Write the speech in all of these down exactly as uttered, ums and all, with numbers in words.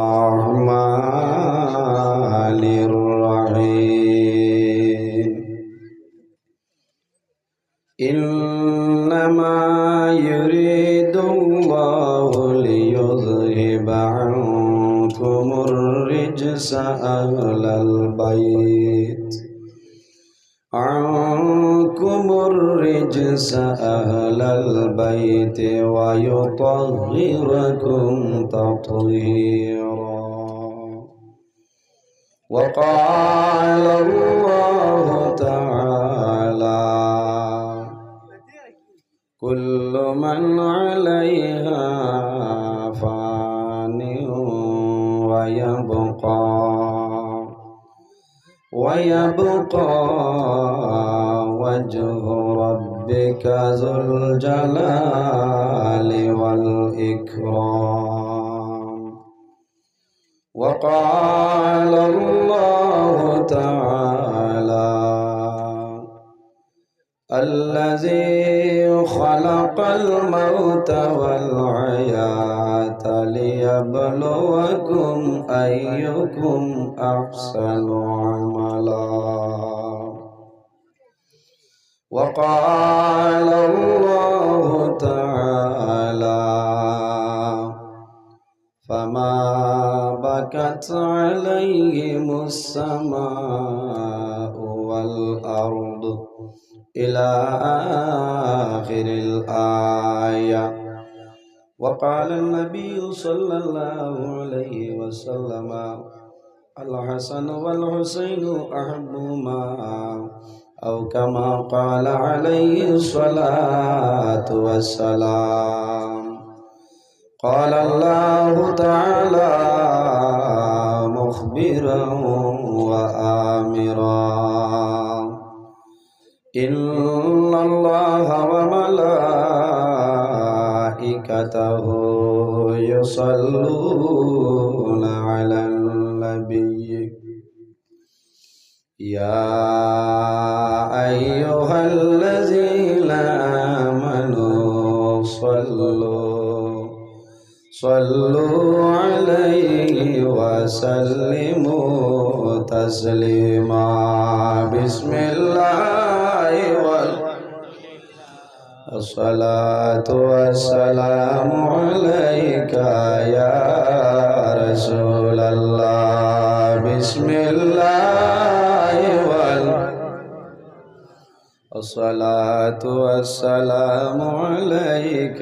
الرحمن الرحيم. إنما يريد الله ليذهب عنكم الرجس أهل البيت، عنكم الرجس أهل البيت ويطهركم تطهيرا. وقال الله تعالى: كل من عليها فان ويبقى، ويبقى وجه ربك ذو الجلال والإكرام. وقال الله تعالى: الذي خلق الموت والحياة ليبلوكم أيكم أحسن عملا. وقال الله تعالى: فما بكت عليهم السماء والأرض، إلى آخر الآية. وقال النبي صلى الله عليه وسلم: الحسن والحسين أحبهما، أو كما قال عليه الصلاة والسلام. قال الله تعالى مخبرا وآمرا: إن الله وملائكته يصلون على النبي، يا أيها الذين آمنوا صلوا، صلوا عليه وسلموا تسليما. بسم الله وال- الصلاة والسلام عليك يا رسول الله. بسم الله وال- الصلاة والسلام عليك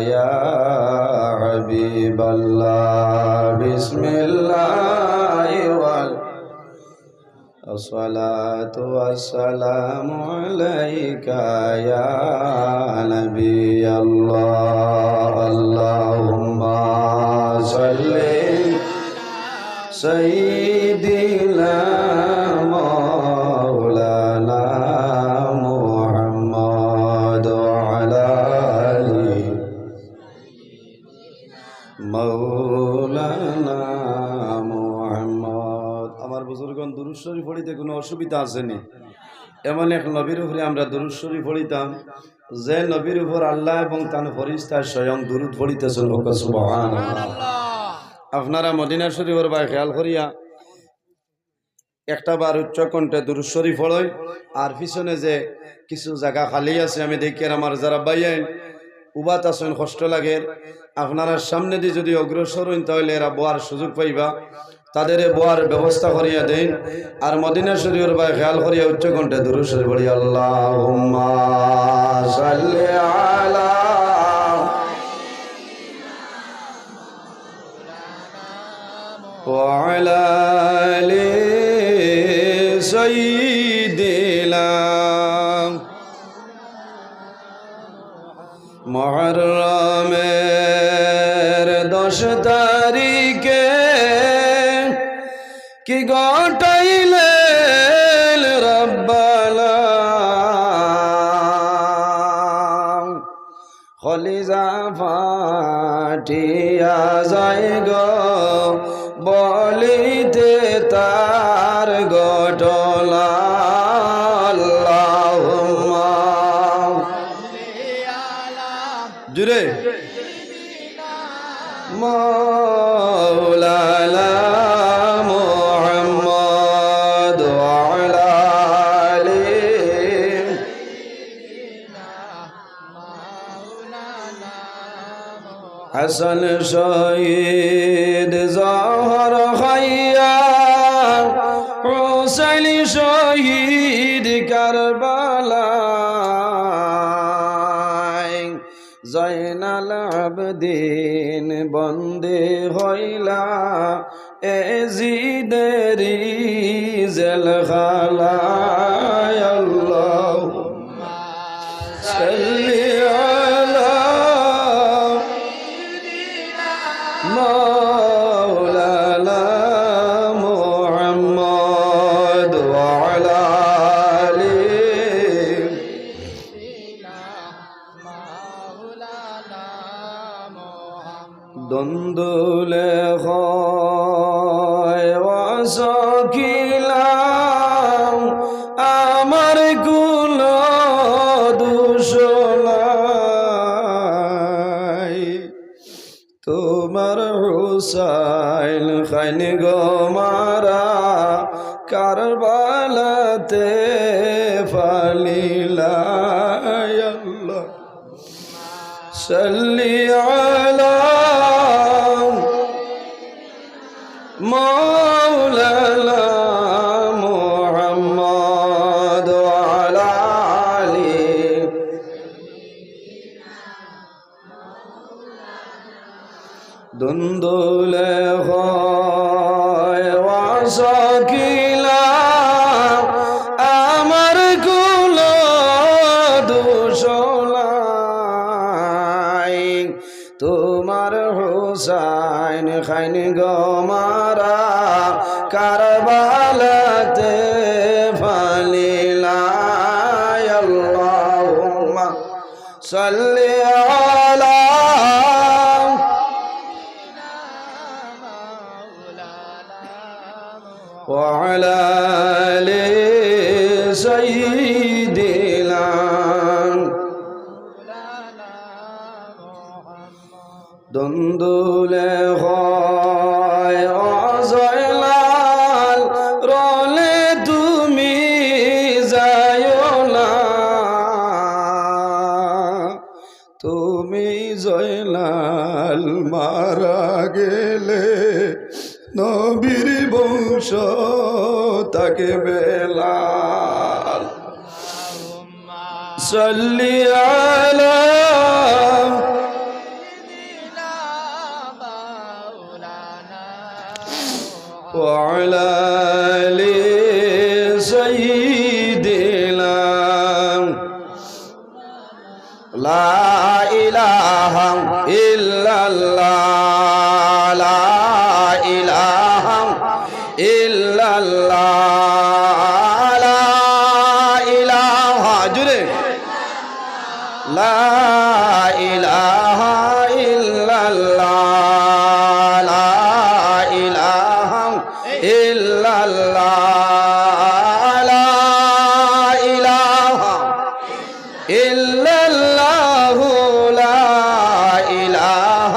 يا حبيب الله. بسم الله وال- الصلاة والسلام عليك يا نبي الله. اللهم صل سيدنا مولانا محمد وعلى آله মাওলানা মুহাম্মদ। আমার বুজুর্গণ, দুরূদ শরীফ পড়িতে কোনো অসুবিধা আছে নি? এমন এক নবীর উপরে আমরা দুরূদ শরীফ পড়িতাম, যে নবীর উপর আল্লাহ এবং তান ফেরেশতা স্বয়ং দুরূদ পড়িতেছেন। কউক্কা সুবহানাল্লাহ। আপনারা মদিনা শরীফর বায় খেয়াল করিয়া একটা বার উচ্চ কণ্ঠে দুরূদ শরীফ পড়ইন। আর পিছনে যে কিছু জাগা খালি আছে, আমি দেখিয়ার আমার যারা ভাইয়াইন উবাত আছইন, কষ্ট লাগের, আপনারা সামনেদি যদি অগ্রসর অইন, তাইলে এরা বওয়ার সুযোগ পাইবা, তাদেরে বওয়ার ব্যবস্থা করিয়া দেইন। আর মদিনা শরীফর বায় খেয়াল করিয়া উচ্চ কণ্ঠে দুরূদ শরীফ পড়ি, আল্লাহুম্মা সাল্লি আলা وعلى آل سيدنا। মুহররমের দশ তারিখে কি ঘটাইলেন রব্বানা। কলিজা ফাটিয়া যায় গো, বলিতে তার ঘটনা। আল্লাহুম্মা জুরে। মাওলানা على محمد وعلى آل হাসান শহীদ জহর খাইয়া, হুসাইন শহীদ কারবালায়, জয়নাল আবদিন বন্দী হইলা এজিদেরি জেলখানায়। আল্লাহুম্মা সাল্লি আলা মাওলানা মুহাম্মদ ওয়া আলা আলি। দুন্দুলে হয় ওয়া সকিলাম, আমার কোনো দোষ নাই। তোমার হুসাইন খাইন গো মারা কারবালাতে ফালিলা। আল্লাহ সাল্লি আলা মাওলানা মুহাম্মদ ওয়া আলা আলি। দুন্দুলে হয় ওয়া সকিলা, আমার কোনো দোষ নাই। তোমার হুসাইন খাইন গো মারা কারবালাতে ফালিলা। আল্লাহুম্মা সাল্লি আলা ওয়া আলা আলি সাইয়্যিদিনা। দুন্দুলে হয় ও জয়নাল, রলে তুমি যাইও না। তুমি জয়নাল মারা গেলে নবীর বংশ থাকবে লাল। সাল্লি আলা ওয়া আলা আলি সাইয়্যিদিনা। لا إله إلا الله، لا إله إلا الله، لا إله، জোরে। لا إله إلا الله، لا إله إلا الله، لا إله إلا الله، لا إله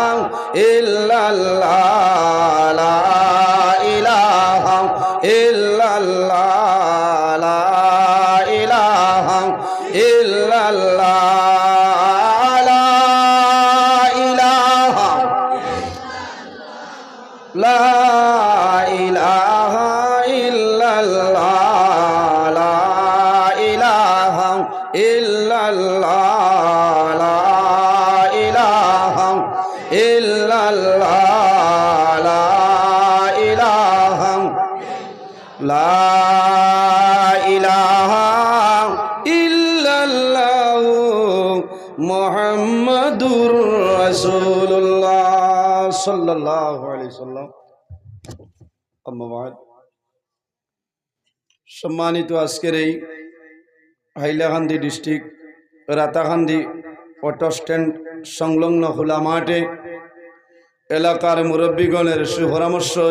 إلا الله، لا إله إلا الله، لا إله إلا الله، لا إله لا إله إلا الله، لا إله إلا الله، لا إله إلا الله، لا إله، لا إله إلا الله محمد رسول الله صلى الله عليه وسلم। আম্মা বাদ। সম্মানিত আজকের এই হাইলাকান্দি ডিস্ট্রিক্ট রাতাকান্দি অটো স্ট্যান্ড সংলগ্ন খোলা মাঠে এলাকার মুরব্বীগণের সুপরামর্শে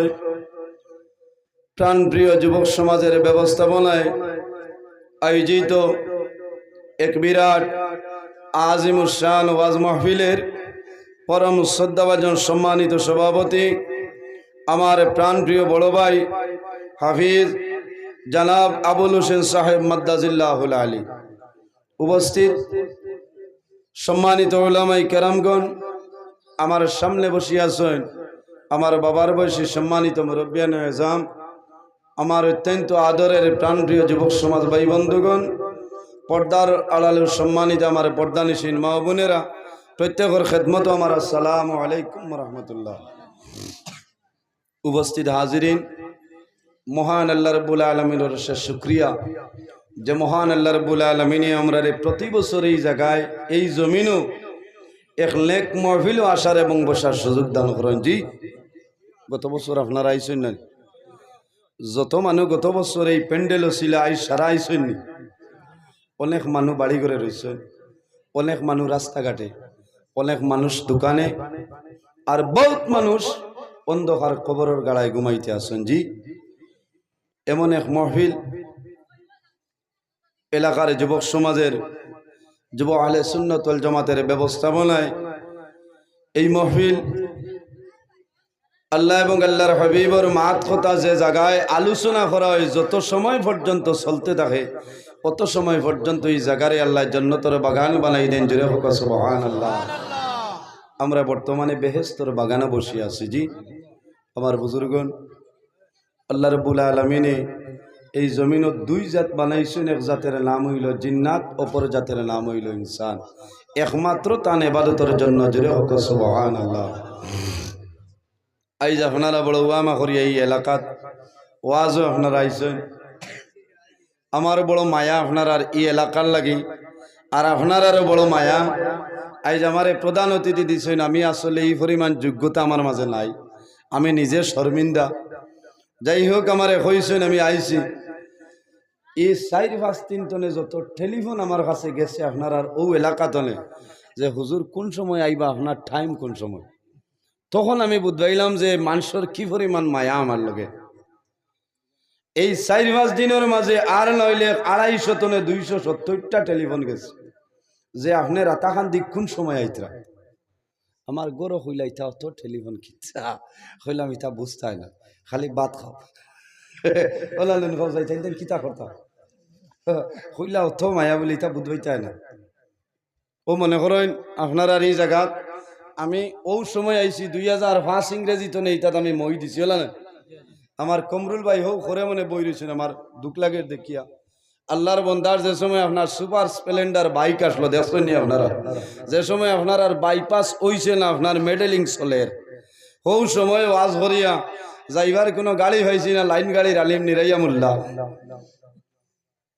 প্রাণপ্রিয় যুবক সমাজের ব্যবস্থাপনায় আয়োজিত এক বিরাট আজিমুস শান ওয়াজ মাহফিলের পরম শ্রদ্ধাভাজন সম্মানিত সভাপতি আমার প্রাণপ্রিয় বড় ভাই হাফিজ জনাব আবুল হোসেন সাহেব মাদ্দাজিল্লাহুল আলী, উপস্থিত সম্মানিত উলামায়ে কেরামগণ, আমার সামনে বসিয়া আছেন আমার বাবার বয়সী সম্মানিত মুরব্বিয়ানে এজাম, আমার অত্যন্ত আদরের প্রাণপ্রিয় যুবক সমাজ ভাই বন্ধুগণ, পর্দার আড়ালেও সম্মানিত আমার পর্দানিশীন মা বোনেরা, প্রত্যেকের খেদমতো আমার আসসালামু আলাইকুম ওয়া রাহমাতুল্লাহ। উপস্থিত হাজিরিন, মহান আল্লাহ রাব্বুল আলামিনের অশেষ শুকরিয়া যে মহান আল্লাহ রাব্বুল আলামিনে আমরারে প্রতি বছর এই জায়গায়, এই জমিনও এক নেক মাহফিলও আসার এবং বসার সুযোগ দান করেন। জি, গত বছর আপনারা আইছেন না? যত মানুষ গত বছর এই প্যান্ডেলও ছিল, আইজ সারা আইছেন নি? অনেক মানুষ বাড়ি ঘরে রইছেন, অনেক মানুষ রাস্তাঘাটে, অনেক মানুষ দোকানে, আর বহুত মানুষ অন্ধকার কবরের গাড়ায় ঘুমাইতে আছেন। জি, এমন এক মহফিল, এলাকার যুবক সমাজের, যুব আহলে সুন্নত ওয়াল জামাতের ব্যবস্থাপনায় এই মহফিল আল্লাহ এবং আল্লাহর হাবিবর মাত কথা যে জায়গায় আলোচনা করা হয়, যত সময় পর্যন্ত চলতে থাকে, অত সময় পর্যন্ত এই জায়গারে আল্লাহ জন্নতর বাগান বানাই দেন। জোরে হোক সুবহানাল্লাহ। আমরা বর্তমানে বেহেশতর বাগানে বসে আছি। জি, আমার বুজুর্গণ, আল্লাহ রাব্বুল আলামিনে এই জমিনত দুই জাত বানাইছেন, এক জাতের নাম হইল জিন্নাত, অপর জাতের নাম হইল ইনসান। একমাত্র তান ইবাদতর জন্য। জোরে হোক সুবহানাল্লাহ। আইজ আপনারা বড় ওয়ামা করিয়া এই এলাকাত ওয়াজও আপনারা আইছেন। আমারও বড় মায়া আপনারার এই এলাকার লাগি, আর আপনারারও বড় মায়া। আইজ আমারে প্রধান অতিথি দিছেন, আমি আসলে এই পরিমাণ যোগ্যতা আমার মাঝে নাই, আমি নিজে শর্মিন্দা। যাই হোক, আমারে কইছেন, আমি আইছি। এই চাইর পাঁচ দিন তনে যত টেলিফোন আমার কাছে গেছে আপনারার ও এলাকা তনে, যে হুজুর কোন সময় আইবা, আপনার টাইম কোন সময়, তখন আমি বুঝবাইলাম যে মানুষের কি পরিমাণ মায়া আমার লগে। এই চাইর পাঁচ দিনের মাঝে আর নইলে আড়াইশো তনে দুইশো সত্তরটা টেলিফোন গেছে যে আপনি রাতাখান দিক কোন সময় আইতরা। আমার ঘরো কইলা, "ইতা অত টেলিফোন কিতা?" কইলাম, "ইতা বুঝতায় না, খালি ভাত খাও।" ওলা লুন খাও যাইতাই দেন, কিতা করতা? কইলা, "অত মায়া বলে ইতা বুঝবাইতায় না।" ও মনে করেন আপনারার এই জায়গাত আমি ও সময় আইছি দুই হাজার পাঁচ ইংরেজি তনে, ইতাত আমি মই দিছি, হলা না? আমার কমরুল ভাই হো করে মনে বই রয়েছেন, আমার দুঃখ লাগে দেখিয়া। আল্লাহর বন্দার যে সময় আপনার সুপার স্প্লেন্ডার বাইক আসলো, দেখছেন নি আপনারা? যে সময় আপনারার বাইপাস হইছে না, আপনার মেডেলিং চলের, হৌ সময় ওয়াজ করিয়া যাইবার কোনো গাড়ি পাইছি না, লাইন গাড়ির আলিম নিরাইয়া মোল্লা।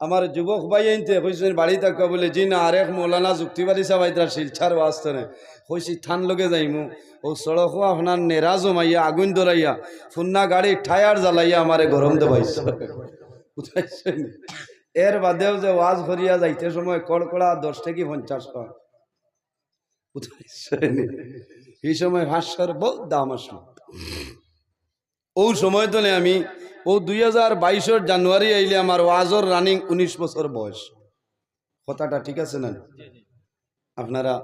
আমার যুবক ভাই আনতে কইছেন বাড়ি থাকবা বলে, "জি না, আরেক মৌলানা যুক্তিবাদী সাহেব আইতরা শিলচর ওয়াজ তনে।" কইছি, "থান লগে যাইমু।" ও সড়কও আপনার নেরা জমাইয়া, আগুন ধরাইয়া, ফুন্না গাড়ি টায়ার জ্বালাইয়া আমারে গরম দেবাইছে। বুঝাইছেন? এর বাদেও যে ওয়াজ করিয়া যাইতে সময় কড়কড়া দশ থেকে পঞ্চাশ হয়। বুঝাইছেন? এই সময় পাঁচশোর বহুত দাম আসলো। ও সময় তনে আমি, ও দুই হাজার বাইশর জানুয়ারি আইলে আমার ওয়াজর রানিং উনিশ বছর বয়স। কথাটা ঠিক আছে না? আপনারা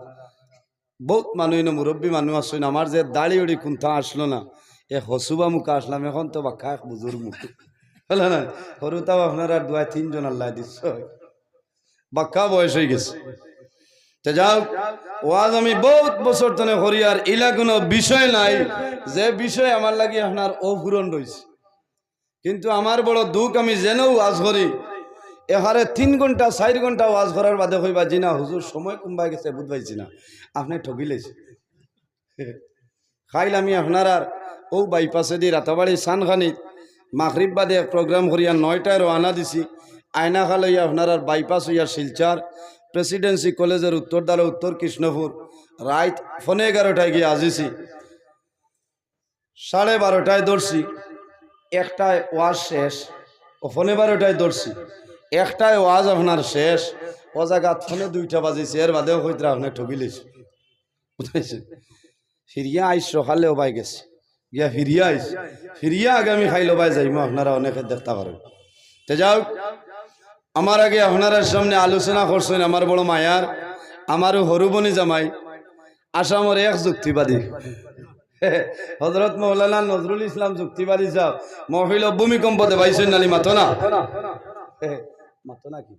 বহুত মানুষ এনে মুরব্বী মানুষ আছেন, আমার যে দাড়ি উড়ি কুন্তা আসলো না, এ হসুবা মুখা আসলাম, এখন তো বাক্কা এক বুজুর্গ মুখ। হলো না? হরুতাও আপনারা দুয়া তিনজন আল্লাহ দিচ্ছে, বাক্কা বয়স হয়ে গেছে। তে যাও, ওয়াজ আমি বহুত বছর তনে করি, আর ইলা কোনো বিষয় নাই যে বিষয় আমার লাগি আপনার অপূরণ রয়েছে। কিন্তু আমার বড় দুঃখ, আমি যেন ওয়াজ করি, এহারে তিন ঘন্টা, চাইর ঘন্টা ওয়াজ করার বাদে কইবা, "জি না হুজুর, সময় কমবায় গেছে, বুঝ পাইছি না।" আপনি ঠগিলেছি। কাইল আমি আপনারার ও বাইপাসেদি রাতাবাড়ি সানখানিত মাগরিব বাদে এক প্রোগ্রাম করিয়া নয়টায় রওয়ানা দিছি। আয়নাখাল হইয়া আপনারার বাইপাস হইয়া শিলচর প্রেসিডেন্সি কলেজের উত্তর দ্বারে উত্তর কৃষ্ণপুর রাইত পৌনে এগারোটায় গিয়া আজিছি। সাড়ে বারোটায় ধরছি, একটায় ওয়াজ শেষ, ও পৌনে বারোটায় ধরছি, একটায় ওয়াজ আপনার শেষ, ও জাগাত পৌনে দুইটা বাজিছে, এর বাদেও কইতরা আপনি ঠগিলেছি। বুঝাইছে? ফিরিয়া আইস সকালে ওবায় গেছে, গিয়া ফিরিয়া আইস, ফিরিয়া আগামী খাইল ওবায় যাইমু, আপনারা অনেকে দেখতা পারেন। তে যাও, আমার আগে আপনারার সামনে আলোচনা করছেন আমার বড় মায়ার, আমারও হরুবনি জামাই, আসামর এক যুক্তিবাদী। হজরত মৌলানা নজরুল ইসলাম যুক্তিবাদী সাহেব মহফিল ভূমিকম্প দেবাইছইন নানি মাতো না? মাতো না কি?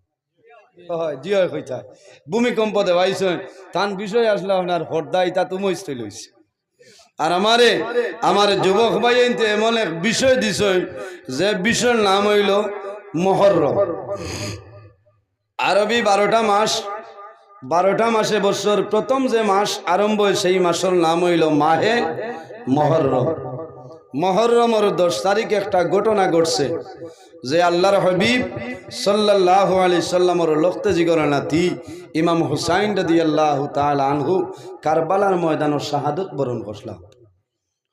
অয়, জি অয় কইতা। ভূমিকম্প দেবাইছইন, তান বিষয় আসলো আপনার পর্দা, ইতা তো মস্ত লইছে। আর আমারে, আমার যুবক ভাইয়াইন্তে এমন এক বিষয় দিছইন, যে বিষয়র নাম অইলো মহররম। আরবি বারোটা মাস, বারোটা মাসে বছর প্রথম যে মাস আরম্ভ অয়, সেই মাসর নাম অইলো মাহে মহররম। মহররমর দশ তারিখ একটা ঘটনা ঘটছে, যে আল্লাহর হাবিব সাল্লাল্লাহু আলাইহি সাল্লামর লখতে জিগর নাতি ইমাম হুসাইন রাদিয়াল্লাহু তাআলা আনহু কারবালার ময়দানো শাহাদত বরণ করছলা।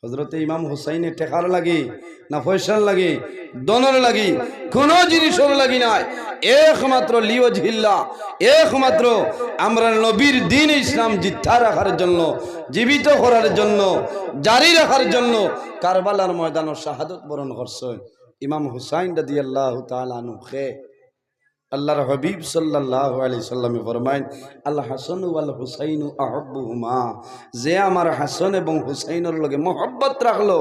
হজরতে ইমাম হুসাইনে টেকার লাগি না পয়সার লাগি, ধনর লাগি, কোনো জিনিসর লাগি নায়, একমাত্র লিওয়াজহিল্লাহ, একমাত্র আমরার নবীর দ্বীন ইসলাম জিত্তা রাখার জন্য, জীবিত করার জন্য, জারি রাখার জন্য কারবালার ময়দানো শাহাদত বরণ করছইন ইমাম হুসাইন রাদিয়াল্লাহু তাআলা আনহু। কে? আল্লাহর হাবিব সাল্লাল্লাহু আলাইহি সাল্লামে ফরমাইন, "আল হাসান ওয়াল হুসাইনু আহাব্বুহুমা।" যে আমার হাসান এবং হুসাইনর লগে মহব্বত রাখলো,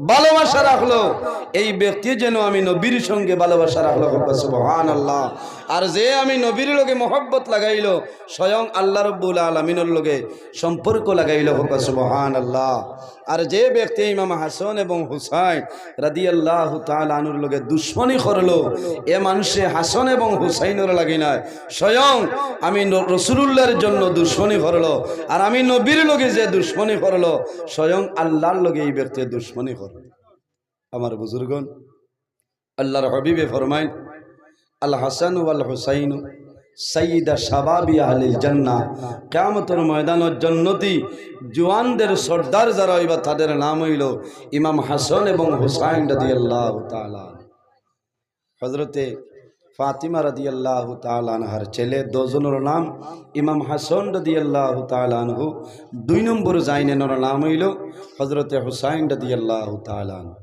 ভালোবাসা রাখলো, এই ব্যক্তি যেন আমি নবীর সঙ্গে ভালোবাসা রাখলো, কউক্কা সুবহানাল্লাহ। আর যে আমি নবীর লগে মহব্বত লাগাইলো, স্বয়ং আল্লাহ রব্বুল আলামিনর লগে সম্পর্ক লাগাইলো, কউক্কা সুবহানাল্লাহ। আর যে ব্যক্তি ইমাম হাসান এবং হুসাইন রাদিয়াল্লাহু তাআলা আনহুর লগে দুশমনি করলো, এ মানষে হাসান এবং হুসাইনর লাগি নায়, স্বয়ং আমি ন-, রসুলুল্লাহর জন্য দুশমনি করলো। আর আমি নবীর লগে যে দুশমনি করলো, স্বয়ং আল্লাহর লগে এই ব্যক্তি দুশমনি করলো। আমার বুজুর্গন, আল্লাহর হাবিবে ফরমাইন, "আল হাসান ওয়াল হুসাইন সাইয়্যিদা শাবাবি আহলিল জান্নাহ।" কিয়ামতর ময়দানো জন্নতি জওয়ানদের সর্দার যারা অইবা, তাদের নাম অইলো ইমাম হাসান এবং হুসাইন রাদিয়াল্লাহু তাআলা আনহু। হযরতে ফাতিমা রাদিয়াল্লাহু তাআলা আনহার ছেলে দুইজনর নাম ইমাম হাসান রাদিয়াল্লাহু তাআলা আনহু, দুই নম্বর জাইনাইনর নাম অইলো হযরতে হুসাইন রাদিয়াল্লাহু তাআলা আনহু।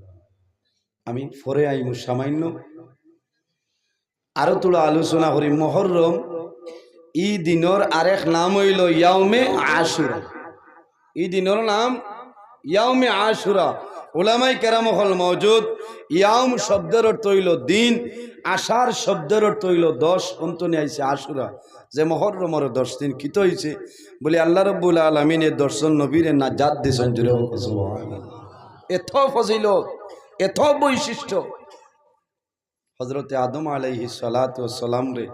আমি পরে আইমু সামান্য, আরো থুড়া আলোচনা করি। মহররম, ই দিনর আরেক নাম অইলো ইয়াউমে আশুরা। ই দিনর নাম ইয়াউমে আশুরা। উলামায়ে কেরাম অকল মওজুদ। ইয়াউম শব্দর অর্থ অইলো দিন, আশার শব্দর অর্থ অইলো দশ, অন্তনে আইছে আশুরা, যে মহররমর দশ দিন। কিতা অইছে? বলি, আল্লাহ রব্বুল আলামিনে দশজন নবীরে নাজাত দিছইন, জোরে কউক্কা সুবহানাল্লাহ। এত ফজিলত, এত বৈশিষ্ট্য। হযরতে আদম আলাইহিস সালাতু ওয়াস সালামরে,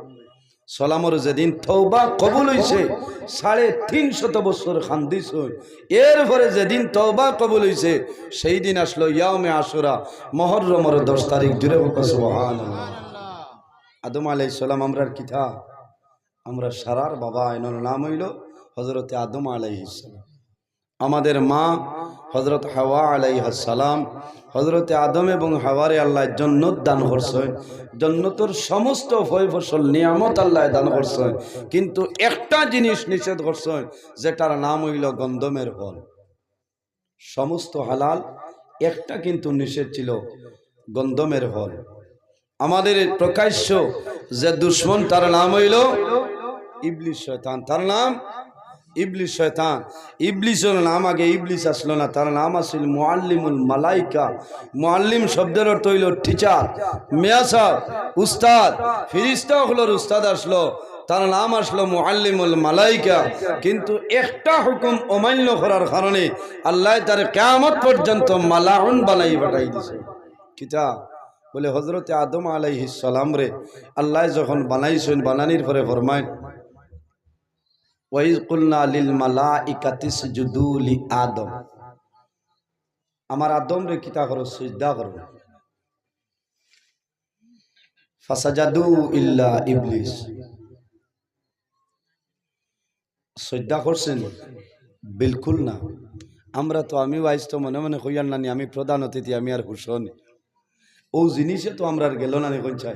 সালামর যেদিন তওবা কবুল অইছে, সাড়ে তিন শত বছর কান্দিছইন। এরপরে যেদিন তওবা কবুল অইছে, সেই দিন আসলো ইয়াউমে আশুরা, মহররমর দশ তারিখ। জোরে কউক্কা সুবহানাল্লাহ। আদম আলাইহিস সালাম আমরার কিতা? আমরার সারার বাবা, এনর নাম অইলো হযরতে আদম আলাইহিস সালাম। আমাদের মা হযরত হাওয়া আলাইহাস সালাম, হযরতে আদম এবং হাওয়ারে আল্লায় জন্নত দান করছইন, জন্নতর সমস্ত ফয় ফসল নিয়ামত আল্লায় দান করছইন, কিন্তু একটা জিনিস নিষেধ করছইন, যেটার নাম অইলো গন্ধমের ফল। সমস্ত হালাল, একটা কিন্তু নিষেধ ছিল, গন্ধমের ফল। আমাদের প্রকাশ্য যে দুশমন, তার নাম অইলো ইবলিস শয়তান। তার নাম ইবলিস শয়তান। ইবলিসর নাম আগে ইবলিস আসলো না, তার নাম আছিল মুআল্লিমুল মালাইকা। মুআল্লিম শব্দর অর্থ অইলো টিচার, মেয়াসাব, উস্তাদ। ফিরিস্তা অকলর উস্তাদ আসলো, তার নাম আসলো মুআল্লিমুল মালাইকা। কিন্তু একটা হুকুম অমান্য করার কারণে আল্লায় তারে কিয়ামত পর্যন্ত মালাউন বানাই পাঠাই দিছে। কিতা? বলে, হযরতে আদম আলাইহিস সালামরে আল্লায় যখন বানাইছইন, বানানির পরে ফরমাইন, "ওয়াইজ কুলনা লিল মালাইকাতিসজুদু লি আদম।" আমার আদমরে কিতা করো? সিজদা করো। ফাসাজাদু ইল্লা ইবলিস। সইজদা করছইন? বিলকুল না। আমরা তো, আমি ওয়াইজ তো মনে মনে কইয়ার নানি, আমি প্রধান অতিথি, আমি আর হুশো নি। অউ জিনিসে তো আমরার গেল নানি কইন চাই।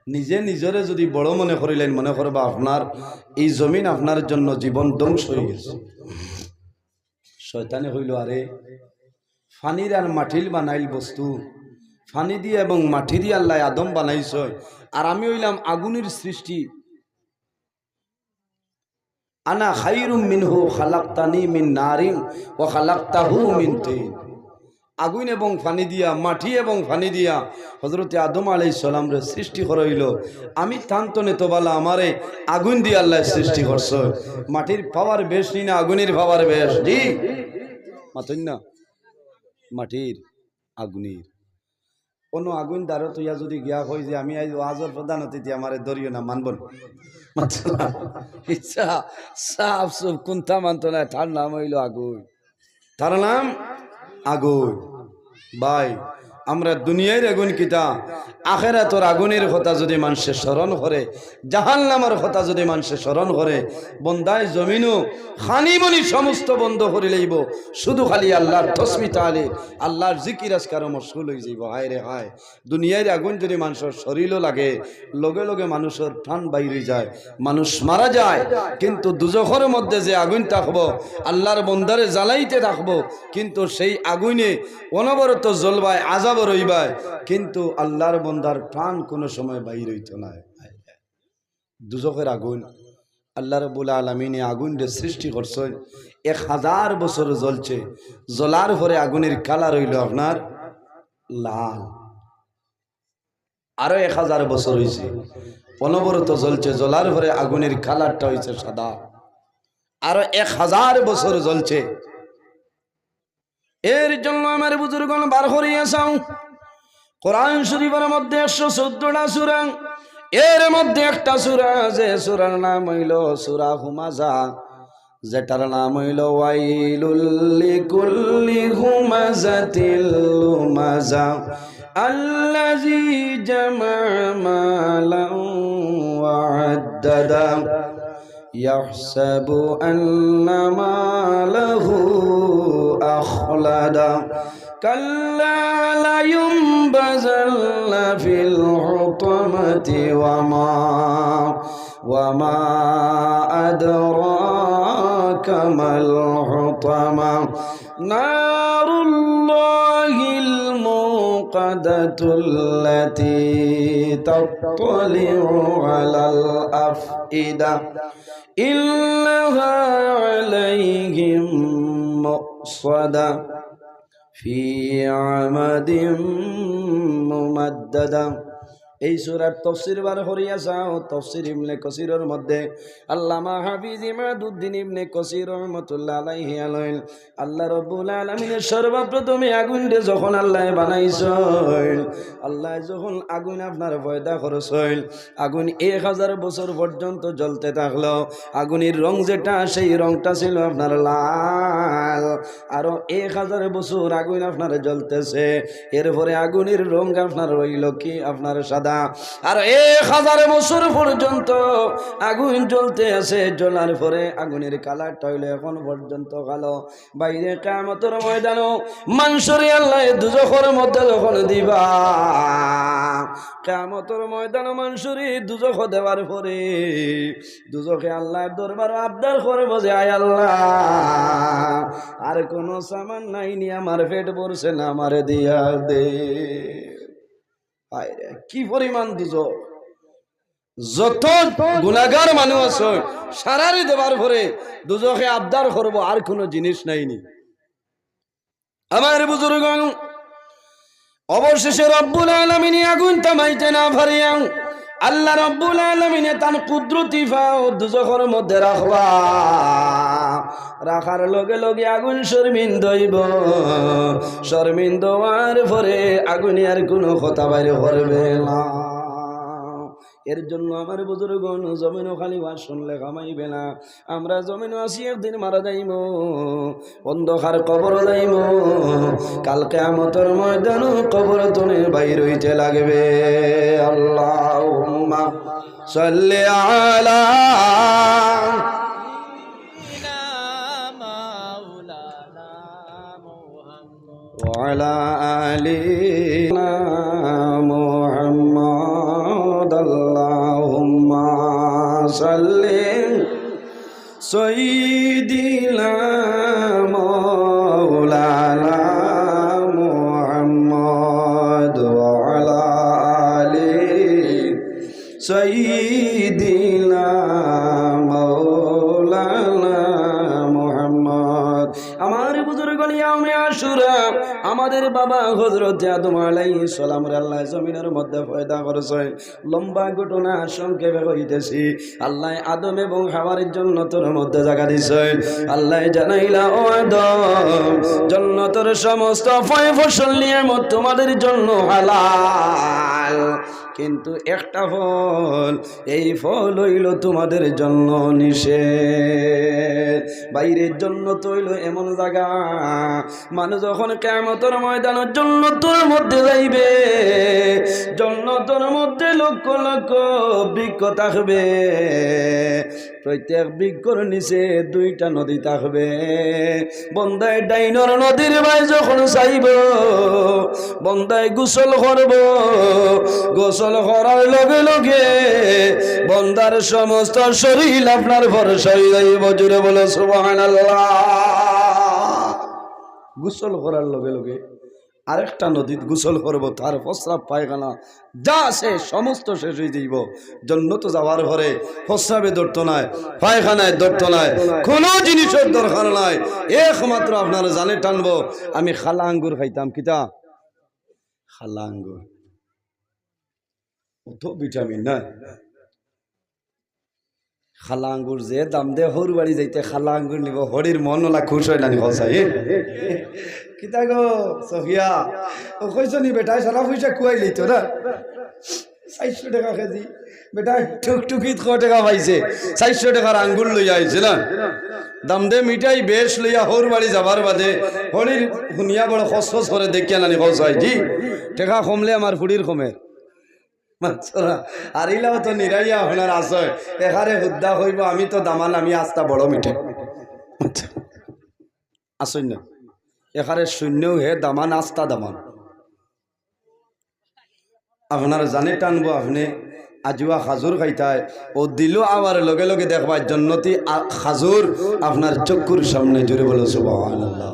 নিজে নিজরে যুদি বড় মনে করিলাইন, মনে করবা আপনার ই জমিন আপনার জন্য জীবন ধ্বংস অইগেছে। শয়তানে কইলো, "আরে, পানির আর মাটির বানাইল বস্তু, পানি দিয়া এবং মাটি দিয়া আল্লায় আদম বানাইছইন, আর আমি অইলাম আগুনের সৃষ্টি।" আনা খাইরুম মিনহু খালাকতানি মিন নারিন ওয়া খালাকতাহু মিন তিন। আগুন এবং পানি দিয়া, মাটি এবং পানি দিয়া হযরতে আদম আলাইহিস সালামরে সৃষ্টি করা অইলো। আমি তান তনে তো বালা, আমারে আগুন দিয়া আল্লায় সৃষ্টি করছইন। মাটির পাওয়ার বেশ নি না আগুনের পাওয়ার বেশ? জি, মাতইন না। মাটির, আগুনের। কোনো আগুন দারো তুইয়া যদি গিয়া কই যে, "আমি আইজ ওয়াজর প্রধান অতিথি, আমারে ধরিও না", মানবো না। মাতইন না। ইচ্ছা সাফ সুফ কুন্তা মানতো না, তার নাম অইলো আগুন। তার নাম আগুন। ভাই, আমরা দুনিয়ার আগুন কিতা, আখেরাতর আগুনের কথা যদি মানষে স্মরণ করে, জাহান্নামর কথা যদি মানষে স্মরণ করে, বন্দায় জমিনও খানি মনি সমস্ত বন্ধ করি লইবো, শুধু খালি আল্লাহর তসবি তাহলিল, আল্লাহর জিকির আজকারো মশগুল অই যাইবো। হায় রে হায়, দুনিয়ার আগুন যদি মানষর শরীরও লাগে, লগে লগে মানষর প্রাণ বাইর অই যায়, মানুষ মারা যায়, কিন্তু দুজখর মধ্যে যে আগুন থাকবো, আল্লাহর বন্দারে জ্বালাইতে থাকবো, কিন্তু সেই আগুনে অনবরত জ্বলবায়, আজাব রইবায়, কিন্তু আল্লাহর বন্দার প্রাণ কোনো সময় বাইর অইতো নায়। দুজখর আগুন, আল্লাহ রাব্বুল আলামিনে আগুনরে সৃষ্টি করছইন, এক হাজার বছর জ্বলছে, জ্বলার পরে আগুনের কালার অইলো আপনার লাল। আরো এক হাজার বছর অইছে, অনবরত জ্বলছে, জ্বলার পরে আগুনের কালারটা অইছে সাদা। আরো এক হাজার বছর জ্বলছে। এর জন্য আমার বুজুর্গণ বার করিয়া চাও, কোরআন শরীফর মধ্যে একশো চৌদ্দটা সূরা, এর মধ্যে একটা সূরা, যে সূরার নাম অইলো সূরা হুমাজা, যেটার নাম অইলো ওয়াইলুল লিকুল্লি হুমাজাতিল লুমাজা, আল্লাযী জামা মালান ওয়া আদ্দাদা, ইয়াহসাবু আন্না মালাহু আখলাদা, কাল্লা লায়ুনবাযান্না ফিল হুতামাতি ওয়া মা وما أدراك ما الحطمة. نار الله الموقدة التي تطلع على الأفئدة. إنها عليهم مؤصدة. في عمد ممددة. এই সূরার তফসির বার করিয়া চাও, তফসির ইবনে কাসিরর মধ্যে আল্লামা হাফিজ ইমাদুদ্দিন ইবনে কাসির রহমতুল্লাহ আলাইহি আলইন, আল্লাহ রব্বুল আলামিনে সর্বপ্রথমে আগুনরে যখন আল্লায় বানাইছইন, আল্লায় যখন আগুন আপনার পয়দা করছইন, আগুন এক হাজার বছর পর্যন্ত জ্বলতে থাকলো। আগুনের রং যেটা, সেই রংটা ছিল আপনার লাল। আরো এক হাজার বছর আগুন আপনার জ্বলতেছে, এরপরে আগুনের রং আপনার রইল কি? আপনার সাদা। আর এক হাজার বছর পর্যন্ত আগুন জ্বলতে আছে, জ্বলার পরে আগুনের কালারটা হইলো এখন পর্যন্ত কালো। বাইরে কিয়ামতর ময়দানো মানষরে আল্লায় দুজখর মধ্যে যখন দিবা, কিয়ামতর ময়দানো মানষরে দুজখ দেওয়ার পরে দুজখে আল্লাহর দরবারো আবদার করবো যে, "আয় আল্লাহ, আর কোনো সামান নাই নি, আমার পেট ভরছে না, আমারে দিয়া দে।" হায় রে, কি পরিমাণ দুজখ! যত গুনাহগার মানুষ আছে, সারারে দেবার পরে দুজখে আবদার করবো, "আর কোনো জিনিস নাই নি।" আমার বুজুর্গ, অবশেষে রব্বুল আলামিনে আগুন থামাইতে না পারিয়া আল্লাহ রব্বুল আলামিনে তান কুদরতি পাও দুজখর মধ্যে রাখবা। রাখার লগে লগে আগুন শর্মিন্দ অইবো। শর্মিন্দ অওয়ার পরে আগুনে আর কোনো কথা বাইর করবে না। এর জন্য আমার বুজুর্গ, জমিনো খালি ওয়াজ শুনলে কামাইবে না। আমরা জমিনো আছি, একদিন মারা যাইমু, অন্ধকার কবরো যাইমু। কাল কিয়ামতর ময়দানো কবর তনে বাইর অইতে লাগবে। আল্লাহুম্মা সাল্লি আলা وعلى آل محمد. اللهم صل سيدنا مولانا محمد وعلى آل سيدنا مولانا আমাদের বাবা হযরতে আদম আলাইহিস সালামরে আল্লায় জমিনর মধ্যে পয়দা করছইন। লম্বা ঘটনা, সংক্ষেপে কইতেছি। আল্লায় আদম এবং হাওয়ারে জন্নতর মধ্যে জাগা দিছইন। আল্লায় জানাইলা, "ও আদম, জন্নতর সমস্ত ফয় ফসল নিয়ামত তোমাদের জন্য হালাল, কিন্তু একটা ফল, এই ফল অইলো তোমাদের জন্য নিষেধ।" বাইরে জন্নত অইলো এমন জাগা, মানুষ যখন কিয়ামতর ময়দানো জন্নতর মধ্যে যাইবে, জন্নতর মধ্যে লক্ষ লক্ষ বৃক্ষ থাকবে, প্রত্যেক বৃক্ষর নিচে দুইটা নদী থাকবে। বন্দায় ডাইনর নদীর বায় যখন চাইব, বন্দায় গোসল করব, গোসল করার লগে লগে বন্দার সমস্ত শরীর আপনার ফর্সা অই যাইব। জোরে বলো সুবহানাল্লাহ। গোসল করার লগে লগে আরেকটা নদীত গোসল করব, তার প্রস্রাব পায়খানা যা আছে সমস্ত শেষ অই যাইব। জন্নত যাওয়ার পরে প্রস্রাবে ধরতো নায়, পায়খানায় ধরতো নায়, কোনো জিনিসর দরকার নাই। একমাত্র আপনার জানে টানবো, "আমি খালা আঙ্গুর খাইতাম।" কিতা? খালা আঙ্গুর। অত ভিটামিন না? খালা আঙ্গুর যে দাম দে, হউর বাড়ি যাইতে খালা আঙ্গুর নিব, হরির মন ওলা খুশ অয় না নি, কও চাই? কিতা গো, সফিয়া? ও কইছো নি বেটায়, সারা পয়সা খুয়াই লইতো না? চাইরশো টেকা কেজি। বেটায় টুকটুকিত ক টেকা পাইছে? চাইরশো টেকার আঙ্গুর লইয়া আইছে না? দাম দে মিঠাই বেশ লইয়া হউর বাড়ি যাবার বাদে হরির হুনিয়া বড় খসখস করে দেখিয়া নানি, কও চাই? জি, টেকা কমলে আমার ফুড়ির কমের। মাতরা, আর ইলাও তো নিরাইয়া আপনার আছয়। এখারে হুদ্দা কইব, "আমি তো দামান, আমি আস্তা বড় মিঠাই।" আছইন না? এখারে শূন্যও হে দামান, আস্তা দামান। আপনার জানে টানবো, আপনে আজুয়া খাজুর খাইতায়, ও দিলো আওয়ার লগে লগে দেখবা জন্নতি আ-, খাজুর আপনার চক্ষুর সামনে। জোরে বলো সুবহানাল্লাহ।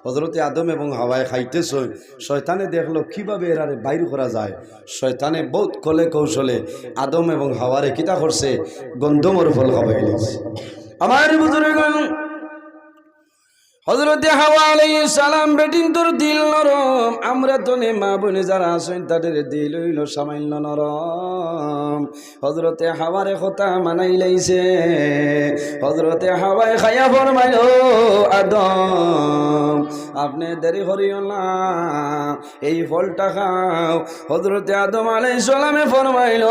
হযরতে আদম এবং হাওয়ায় খাইতেছইন, শয়তানে দেখলো কিভাবে এরারে বাইর করা যায়। শয়তানে বহুত কলে কৌশলে আদম এবং হাওয়ারে কিতা করছে, গন্ধমর ফল খাবাই দিছে। আমার বুজুর্গ, হযরতে হাওয়া আলাইহিস সালাম বেটিন্তর দিল নরম, আমরার তনে মা বইন যারা আছইন তাদের দিল অইলো সামান্য নরম। হযরতে হাওয়ারে কথা মানাই লাইছে। হযরতে হাওয়ায় খাইয়া ফরমাইল, "আদম, আপনে দেরি করিও না, এই ফলটা খাও।" হযরতে আদম আলাইহিস সালামে ফরমাইল,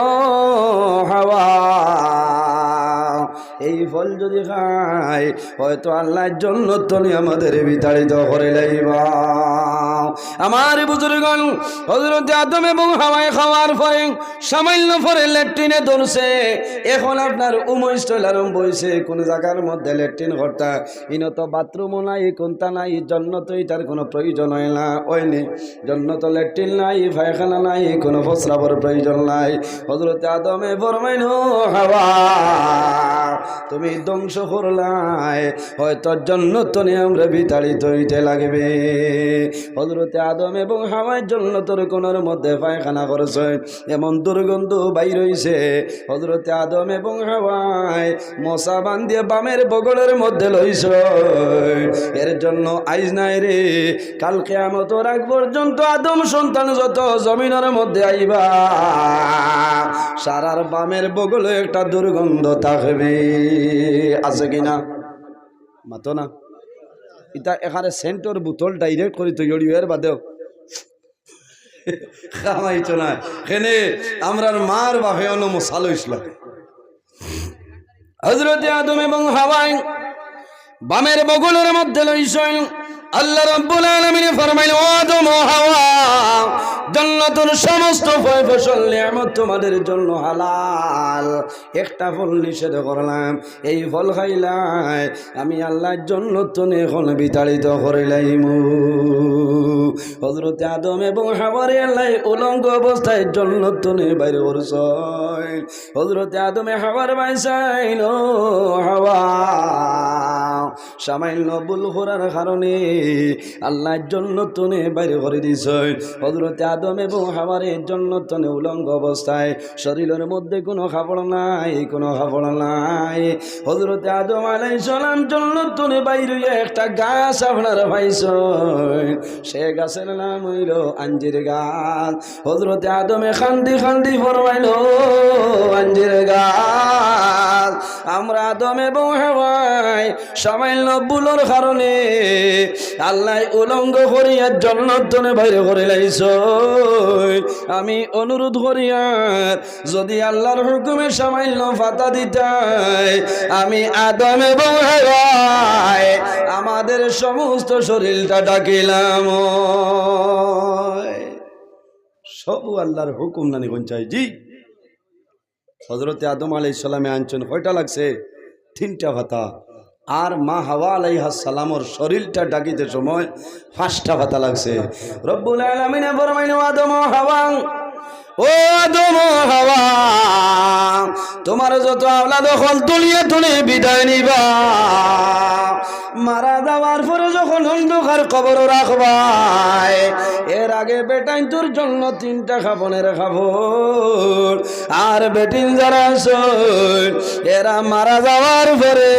"হাওয়া, এই ফল যদি খাই, হয়তো আল্লায় জন্নত তনে আমাদের বিতাড়িত করি লাইবা।" আমার বুজুর্গণ, হযরতে আদম এবং হাওয়ায় খাওয়ার পরে সামান্য পরে লেট্রিনে ধরছে। এখন আপনার উমৈশ তৈল আরম্ভ অইছে। কোন জাগার মধ্যে লেট্রিন করতা? ইনো তো বাথরুমও নাই, কুন্তা নাই, জন্নত ইটার কোনো প্রয়োজন অয় না, অয়নি। জন্নত লেট্রিন নাই, পায়খানা নাই, কোনো প্রস্রাবর প্রয়োজন নাই। হযরতে আদমে ফরমাইন, "ও হাওয়া, তুমি ধ্বংস করলায়, হয়তো জন্নত তনে আমরা বিতাড়িত অইতে লাগবে।" হযরতে আদম এবং হাওয়ায় জন্নতর কোণর মধ্যে পায়খানা করছে, এমন দুর্গন্ধ বাইর অইছে। হযরতে আদম এবং হাওয়ায় মশা বান্ধিয়া বামের বগলর মধ্যে লইছে। এর জন্য আইজ নায় রে, কাল কিয়ামতর আগ পর্যন্ত আদম সন্তান যত জমিনর মধ্যে আইবা, সারার বামের বগলো একটা দুর্গন্ধ থাকবে। আছে কি না? মাতো না। ইতা এখানে সেন্টর বোতল ডাইরেক্ট করি তৈরি, এর বাদেও কামাইতো না। কেনে আমরার মার বাপে অনো মশা লইছলা। হযরতে আদম এবং হাওয়ায় বামের বগলর মধ্যে লইছইন। আল্লাহ রাব্বুল আলামিনে ফরমাইল, "ও আদম, ও হাওয়া, জন্নতর সমস্ত ফয় ফসল নিয়ামত তোমাদের জন্য হালাল, একটা ফল নিষেধ করলাম, এই ফল খাইলায় আমি আল্লায় জন্নত তনে এখন বিতাড়িত করিলাইমু।" হযরতে আদম এবং হাওয়ারে আল্লায় উলঙ্গ অবস্থায় জন্নত তনে বাইর করছইন। হযরতে আদমে হাওয়ার বায় চাইন, "ও হাওয়া, সামান্য ভুল করার কারণে আল্লায় জন্নত তনে বাইর করি দিছইন।" হযরতে আদম এবং হাওয়ারে জন্নত তনে উলঙ্গ অবস্থায়, শরীলর মধ্যে কুনু কাপড় নাই, কুনু কাপড় নাই। হযরতে আদম আলাইহিস সালাম জন্নত তনে বাইর অইয়া একটা গাছ আপনারা পাইছইন, সে গাছর নাম অইলো আঞ্জির গাছ। হযরতে আদমে কান্দি কান্দি ফরমাইলো, "আঞ্জির গাছ, আমরা আদম এবং হাওয়ায় সামান্য ভুলর কারণে আল্লায় উলঙ্গ করিয়া জন্নত তনে বাইর করিলাইছইন। আমি অনুরোধ করিয়ার, যুদি আল্লার হুকুমে সামান্য ফাতা দিতায়, আমি আদম এবং হাওয়ায় আমাদের সমস্ত শরীলটা ঢাকিলাম।" সবউ আল্লার হুকুম নানি কোন চাই? জি। হযরতে আদম আলাইহিস সালামে আনছইন কয়টা লাগছে? তিনটা ফাতা। আর মা হাওয়া আলাইহাস সালামর শরীলটা ঢাকিতে সময় পাঁচটা ফাতা লাগছে। রব্বুল আলামিনে ফরমাইন, "ও আদম ও হাওয়া, ও আদম ও হাওয়া, তুমার যত আওলাদ অকল দুনিয়া তনে বিদায় নিবা, মারা যাওয়ার পরে যখন অন্ধকার কবরো রাখবায়, এর আগে বেটাইন্তর জন্য তিনটা কাফনের কাপড়, আর বেটিন যারা আছইন, এরা মারা যাওয়ার পরে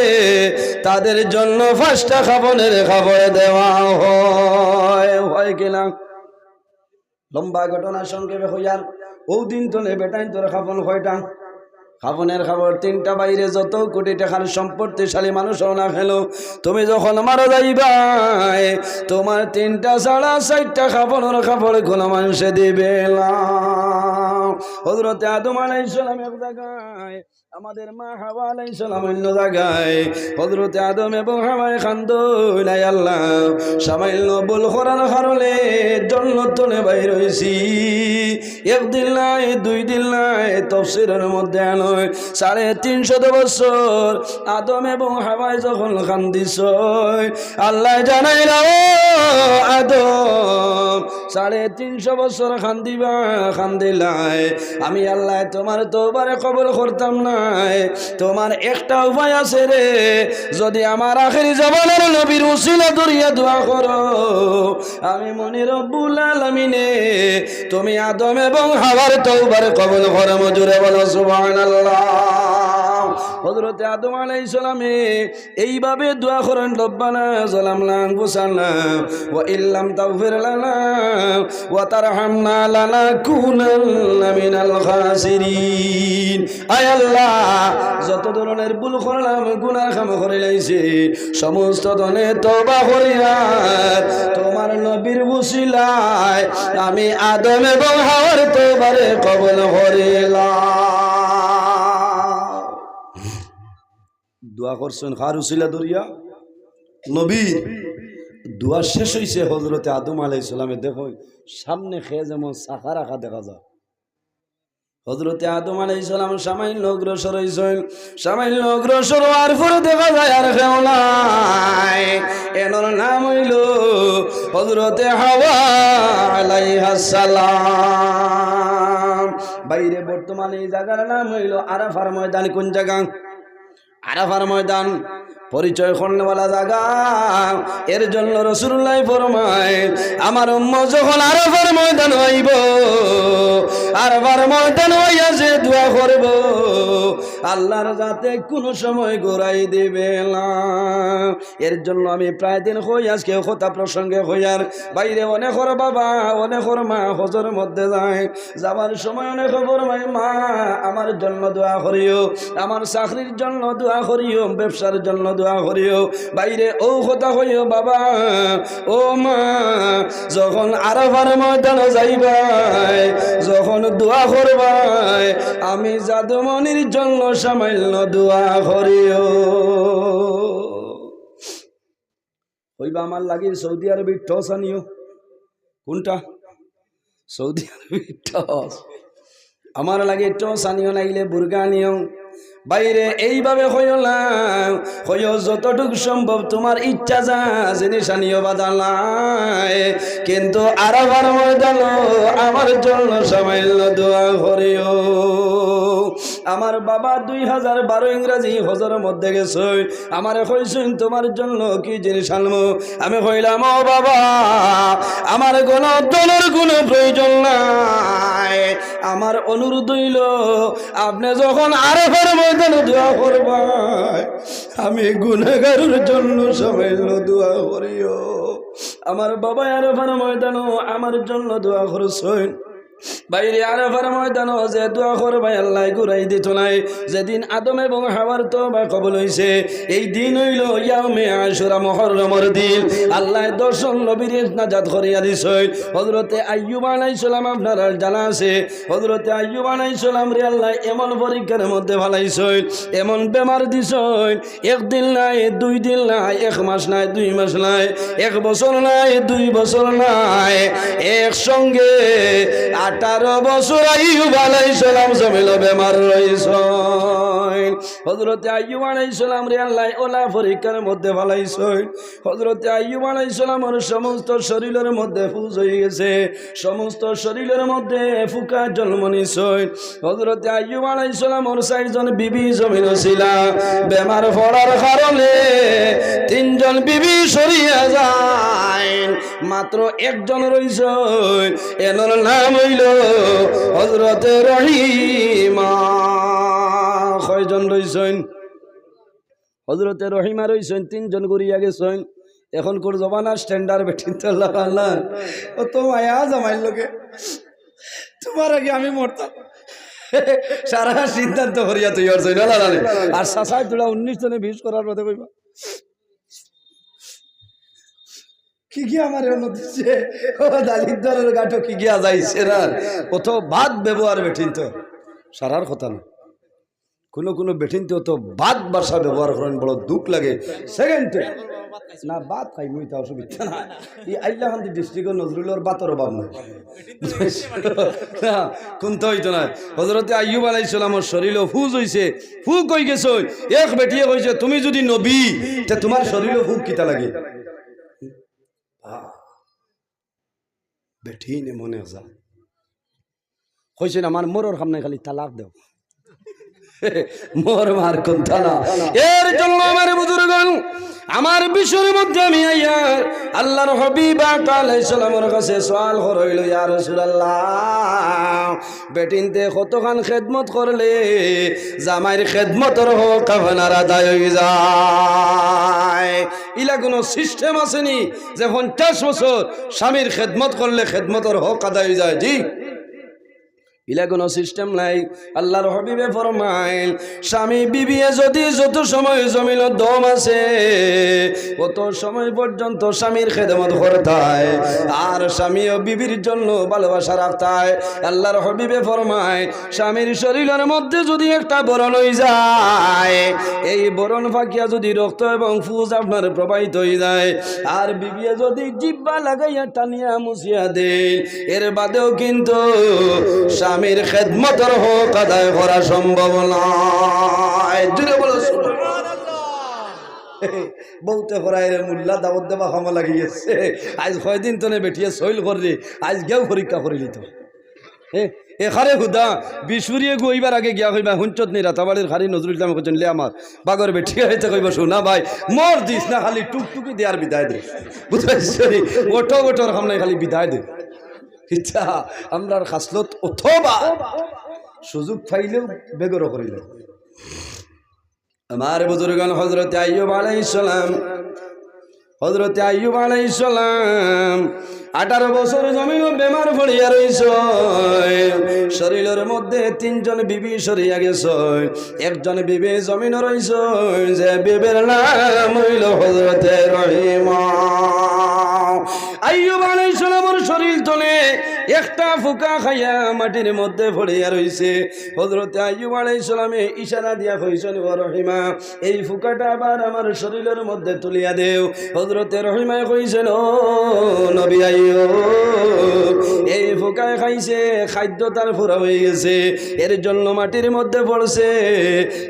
তাদের জন্য পাঁচটা কাফনের কাপড় দেওয়া হয়।" হয় কিনা? লম্বা ঘটনা সংক্ষেপে কইয়ার, অউ দিন তনে বেটাইন্তর কাফন কয়টা? কাফনের কাপড় তিনটা। বাইরে যত কোটি টেকার সম্পত্তিশালী মানুষ অও না কেনে, তুমি যখন মারা যাইবায়, তুমার তিনটা ছাড়া চাইরটা কাফনের কাপড় কুনু মানষে দিবে না। হযরতে আদম আলাইহিস সালাম এক জাগায়, আমাদের মা হাওয়া আলাইহিস সালাম অইন্য জাগায়। হযরতে আদম এবং হাওয়ায় কান্দইন, "আয় আল্লাহ, সামান্য ভুল করার কারণে জন্নত তনে বাইর অইছি।" একদিন নায়, দুই দিন নায়, তফসিরর মধ্যে আনইন, সাড়ে তিনশত বছর আদম এবং হাওয়ায় যখন কান্দিছইন, আল্লায় জানাইলা, "ও আদম, সাড়ে তিনশো বছর কান্দিবা, কান্দিলায়, আমি আল্লায় তুমার তওবারে কবুল করতাম নায়। তুমার একটা উপায় আছে রে, যুদি আমার আখেরি জমানার নবীর উসিলা ধরিয়া দোয়া করো, আমি মনি রব্বুল আলামিনে তুমি আদম এবং হাওয়ার তওবারে কবুল করমু।" জোরে বলো সুবহানাল্লাহ। হযরতে আদম আলাইহিস সালামে এইভাবে দোয়া করইন, "রব্বানা যালামনা আনফুসানা ওয়া ইল্লাম তাগফির লানা ওয়া তারহামনা লানাকুনান্না মিনাল খাসিরিন।" আয় আল্লাহ, যত ধরনের ভুল করলাম, গুনার কাম করিলাইছি, সমস্ত ধনে তওবা করিয়ার তুমার নবীর উসিলায় আমি আদম এবং হাওয়ার তওবারে কবুল করিলাম। দোয়া করছইন কার উসিলা ধরিয়া? নবীর। দোয়া শেষ অইছে হযরতে আদম আলাইহিস সালামে, দেখো সামনে কে যেমন চাকা রাখা দেখা যায়। হযরতে আদম আলাইহিস সালাম সামান্য অগ্রসর অইছইন, সামান্য অগ্রসর অওয়ার পরে দেখা যায় আর কেউ নাই। এনর নাম অইলো হযরতে হাওয়া আলাইহাস সালাম। বাইরে বর্তমানে এই জাগার নাম অইলো আরাফার ময়দান। কোন জাগা? আরাফার ময়দান, পরিচয় করনেওয়ালা জাগা। এর জন্য রাসূলুল্লায় ফরমাইন, আমার উম্মত যখন আরাফার ময়দান অইবো, আরাফার ময়দান অইয়া যে দোয়া করবো, আল্লার যাতে কুনু সময় ঘুরাই দিবে না। এর জন্য আমি প্রায় দিন কই, আজকে কথা প্রসঙ্গে কইয়ার, বাইরে অনেকর বাবা, অনেকর মা হজর মধ্যে যায়, যাওয়ার সময় অনেকে ফরমায়, "মা, আমার জন্য দোয়া করিও, আমার চাকরির জন্য দোয়া করিও, ব্যবসার জন্য দোয়া করিও।" বাইরে অউ কথা কইও, "বাবা, ও মা, যখন আরাফার ময়দানো যাইবায়, যখন দোয়া করবায়, আমি জাদুমণির জন্য সামান্য দোয়া করিও।" কইবা, "আমার লাগি সৌদি আরবি টস আনিও।" কোনটা? সৌদি আরবি টস। "আমার লাগি টস আনিও, নাইলে বুরকা আনিও।" ভাইরে, এইভাবে কইও না, কইও যতটুক সম্ভব তুমার ইচ্ছা যা জিনিস আনিও বাধা নাই, কিন্তু আরাফার ময়দানো আমার জন্য সামান্য দোয়া করিও। আমার বাবা দুই হাজার বারো ইংরাজি হজর মধ্যে গেছইন, আমারে কইছইন, "তুমার জন্য কি জিনিস আনমু?" আমি কইলাম, "ও বাবা, আমার কোনো ধনর কোনো প্রয়োজন নাই, আমার অনুরোধ অইলো, আপনে যখন আরাফার ময়দানো দোয়া করবায়, আমি গুনাহগারর জন্য সামান্য দোয়া করিও।" আমার বাবা আরাফার ময়দানো আমার জন্য দোয়া করছইন। ভাইরে, আরাফার ময়দানো যে দোয়া করবায় আল্লায় ঘুরাই দিতো নায়। যেদিন আদম এবং হাওয়ার তওবা কবুল অইছে, এই দিন অইলো ইয়াউমে আশুরা, মুহররমর দিন। আল্লায় দশজন নবীরে নাজাত করিয়া দিছইন। হজরতে আইয়ুব আলাইহিস সালাম আপনারার জানা আছে, হজরতে আইয়ুব আলাইহিস সালামরে আল্লায় এমন পরীক্ষার মধ্যে ফালাইছইন, এমন বেমার দিছইন, একদিন নায়, দুই দিন নায়, এক মাস নায়, দুই মাস নায়, এক বছর নায়, দুই বছর নায়, একসঙ্গে আঠারো বছর আইয়ুব আলাইহিস সালাম জমিনো বেমার রইছইন। হজরতে আইয়ুব আলাইহিস সালামরে আল্লায় অলা পরীক্ষার মধ্যে ফালাইছইন। হজরতে আইয়ুব আলাইহিস সালামর সমস্ত শরীলর মধ্যে পুজ অইগেছে, সমস্ত শরীলর মধ্যে ফুকা জন্ম নিছইন। হজরতে আইয়ুব আলাইহিস সালামর চাইরজন বিবি জমিনো ছিলা, বেমার পড়ার কারণে তিনজন বিবি সরিয়া যাইন, মাত্র একজন রইছইন, এনর নাম অইলো হজরতে রহিমা। কয়জন রইছইন? হজরতে রহিমা রইছইন, তিনজন ঘুরিয়া গেছইন। এখনকুর জমানার standard বেটিন্তর লাখান না। অত মায়া জামাইর লগে। তুমার আগে আমি মরতাম। সারা সিদ্ধান্ত করিয়া তৈয়ার অইছইন, না, না, না। আর চাচায় তুলা উনিশ জনে বিশ করার মধ্যে কইবা, "কিগিয়ে আমারে অনো দিছে? ও দালিদ্দরর গাটো কিগিয়ে যাইছে না?" অত বাদ ব্যবহার বেটিন্তর। সারার কথা না। কুনু কুনু বেটিন্তে অত বাদ ভাষা ব্যবহার করইন, বড় দুখ লাগে। Second এ, না, ভাত খাইমু, ইতা অসুবিধা না। ই আইলাকান্দি district ও নজরুলর ভাতর অভাব নাই। না, কুন্তা অইতো নায়। হজরতে আইয়ুব আলাইহিস সালামর শরীলো পুজ অইছে, ফুক অইগেছে। এক বেটিয়ে কইছে, "তুমি যুদি নবী, তে তুমার শরীলো ফুক কিতা লাগে?" আহ, বেটিনে মনে যায়। কইছইন, "আমার মরর কাম নাই, খালি তালাক দেও।" মর মার কুন্তা না। এর জন্য আমার বুজুর্গণ, আমার বিষয়র মধ্যে আমি আইয়া আল্লাহর হাবিব আকা আলাইহিস সালামর কাছে সওয়াল করা অইলো, "ইয়া রাসূলুল্লাহ, বেটিন্তে কতখান খেদমত করলে জামাইর খেদমতর হক আপনার আদায় অই যায়?" ইলা কুনু system আছে নি যে পঞ্চাশ বছর স্বামীর খেদমত করলে খেদমতর হক আদায় অই যায়? জি, ইলা কুনু system নাই। আল্লাহর হাবিবে ফরমাইন, স্বামী বিবিয়ে যুদি যত সময় জমিনো দম আছে, অত সময় পর্যন্ত স্বামীর খেদমত করতায়, আর স্বামীও বিবির জন্য ভালোবাসা রাখতায়। আল্লাহর হাবিবে ফরমাইন, স্বামীর শরীলর মধ্যে যুদি একটা ব্রণ অই যায়, এই ব্রণ ফাকিয়া যুদি রক্ত এবং পুজ আপনার প্রবাহিত অই যায়, আর বিবিয়ে যুদি জিব্বা লাগাইয়া টানিয়া মুছিয়া দেইন, এর বাদেও কিন্তু স্বামীর খেদমতর হক আদায় করা সম্ভব নায়। জুরে বলো, সুবহানাল্লাহ। বউতে কইরা, "রে মুল্লা, দাওয়াত দেবা কামো লাগি গেছে। আইজ কয়দিন তনে বেটিয়ে সইল কররে, আইজ গিয়াউ পরীক্ষা করিলিতো।" এ, এ কারে হুদা, বিশ ফুরিয়ে গু অইবার আগে গিয়া কইবা, "হুনছত নি, রাতাবাড়ির কারি নজরুল ইসলামে কইছইন, লে আমার বাগর বেটি।" অইতে কইবা, "হুনা ভাই, মর দিস না, খালি টুকটুকি দে আর বিদায় দে।" বুঝছইন নি? অটো অটোর কাম নাই, খালি বিদায় দে। ইচ্ছা, আমরার খাসলত অথবা সুযোগ পাইলেউ বেগরও করিলে। আমার বুজুর্গান, হজরতে আইয়ুব আলাইহিস সালাম, হজরতে আইয়ুব আলাইহিস সালাম আঠারো বছর জমিনো বেমার পড়িয়া রইছইন। শরীলর মধ্যে তিনজন বিবি সরিয়া গেছইন, একজন বিবি জমিনো রইছইন, যে বিবির নাম অইলো হজরতে রহিমা। আইয়ুব আলাইহিস সালামর শরীল তনে একটা ফুকা খাইয়া মাটির মধ্যে পড়িয়া রইছে। হযরতে আইয়ুব আলাইহিস সালামে ইশারা দিয়া কইছইন, "ও রহিমা, এই ফুকাটা আবার আমার শরীরের মধ্যে তুলিয়া দেও।" হযরতে রহিমায় কইছইন, "ও নবী আইয়ুব, এই ফুকায় খাইছে, খাদ্য তার ফুরা অই গেছে, এর জন্য মাটির মধ্যে পড়ছে।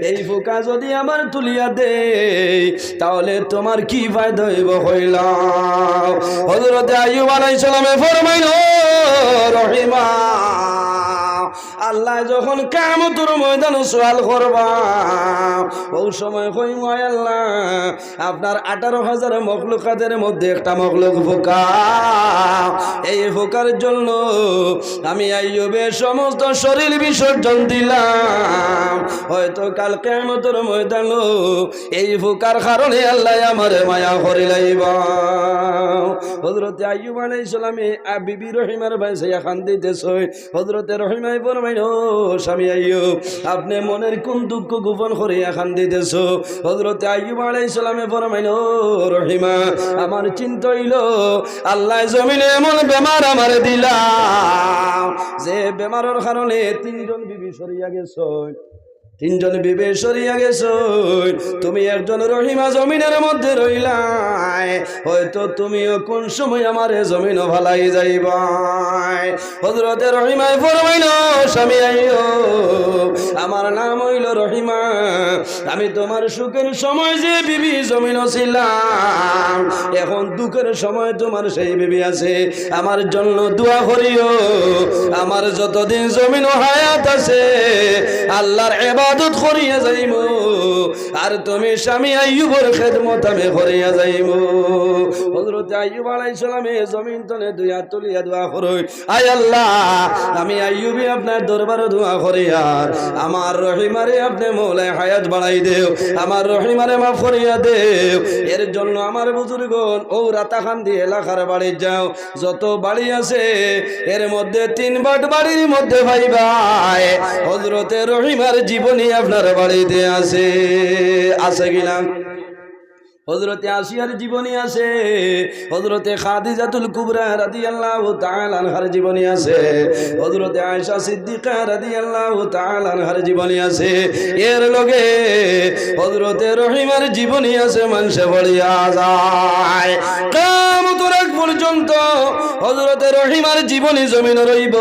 এই ফুকা যদি আবার তুলিয়া দেই, তাহলে তোমার কি ফায়দা অইবো কইলাও?" হযরতে আইয়ুব আলাইহিস সালামে ফরমাইন, "ও রহিমা, আল্লায় যখন কিয়ামতর ময়দানো সওয়াল করবা, অউ সময় কইমু, 'আয় আল্লাহ, আপনার আঠারো হাজার মখলুকাতের মধ্যে একটা মখলুক ফুকা, এই ফুকার জন্য আমি আইয়ুবে সমস্ত শরীর বিসর্জন দিলাম। হয়তো কাল কিয়ামতর ময়দানো এই ফুকার কারণে আল্লায় আমারে মায়া করিলাইবা।'" হযরতে আইয়ুব আলাইহিস সালামে, আ, বিবি রহিমার বায় চাইয়া কান্দিতেছইন। হযরতে রহিমায় ফরমাইন, "ও স্বামী আইয়ুব, আপনে মনের কুন দুঃখ গোপন করিয়া কান্দিতেছো?" হযরতে আইয়ুব আলাইহিস সালামে ফরমাইন, "ও রহিমা, আমার চিন্তা অইলো, আল্লায় জমিনো এমন বেমার আমারে দিলা, যে বেমারর কারণে তিনজন বিবি সরিয়া গেছইন।" তিনজন বিবি সরিয়া গেছইন, তুমি একজন রহিমা জমিনর মধ্যে রইলায়, হয়তো তুমিও কুন সময় আমারে জমিনো ফালাই যাইবায়। হযরতে রহিমায় ফরমাইন, "স্বামী আইয়ুব, আমার নাম অইলো রহিমা, আমি তোমার সুখের সময় যে বিবি জমিনো ছিলাম, এখন দুঃখের সময় তোমার সেই বিবি আছে, আমার জন্য দোয়া করিও, আমার যতদিন জমিনো হায়াত আছে, আল্লাহর ইবাদত করিয়া যাইমু, আর তুমি স্বামী আইয়ুবর খেদমত আমি করিয়া যাইমু।" হযরতে আইয়ুব আলাইহিস সালামে জমিন তনে দুই আত তুলিয়া দোয়া করইন, "আয় আল্লাহ, আমি আইয়ুবে আপনার দরবারো দোয়া করিয়ার, আমার রহিমারে আপনে মওলায় হায়াত বাড়াই দেও, আমার রহিমারে মাফ করিয়া দেও, এর জন্য আমার বুজুর্গন অউ রাতাকান্দি এলাকার বাড়িত যাও, যত বাড়ি আছে, এর মধ্যে তিন বাট বাড়ির মধ্যে পাইবায় হযরতে রহিমার জীবনী আপনার বাড়িতে আছে।" আছে কি না? হযরতে আসিয়ার জীবনী আছে, হযরতে খাদিজাতুল কুবরা রাদিয়াল্লাহু তাআলা আনহার জীবনী আছে, হযরতে আয়েশা সিদ্দিকা রাদিয়াল্লাহু তাআলা আনহার জীবনী আছে, এর লগে হযরতে রহিমার জীবনী আছে। মানষে পড়িয়া যায়, কিয়ামতর আগ পর্যন্ত হযরতে রহিমার জীবনী জমিনো রইবো।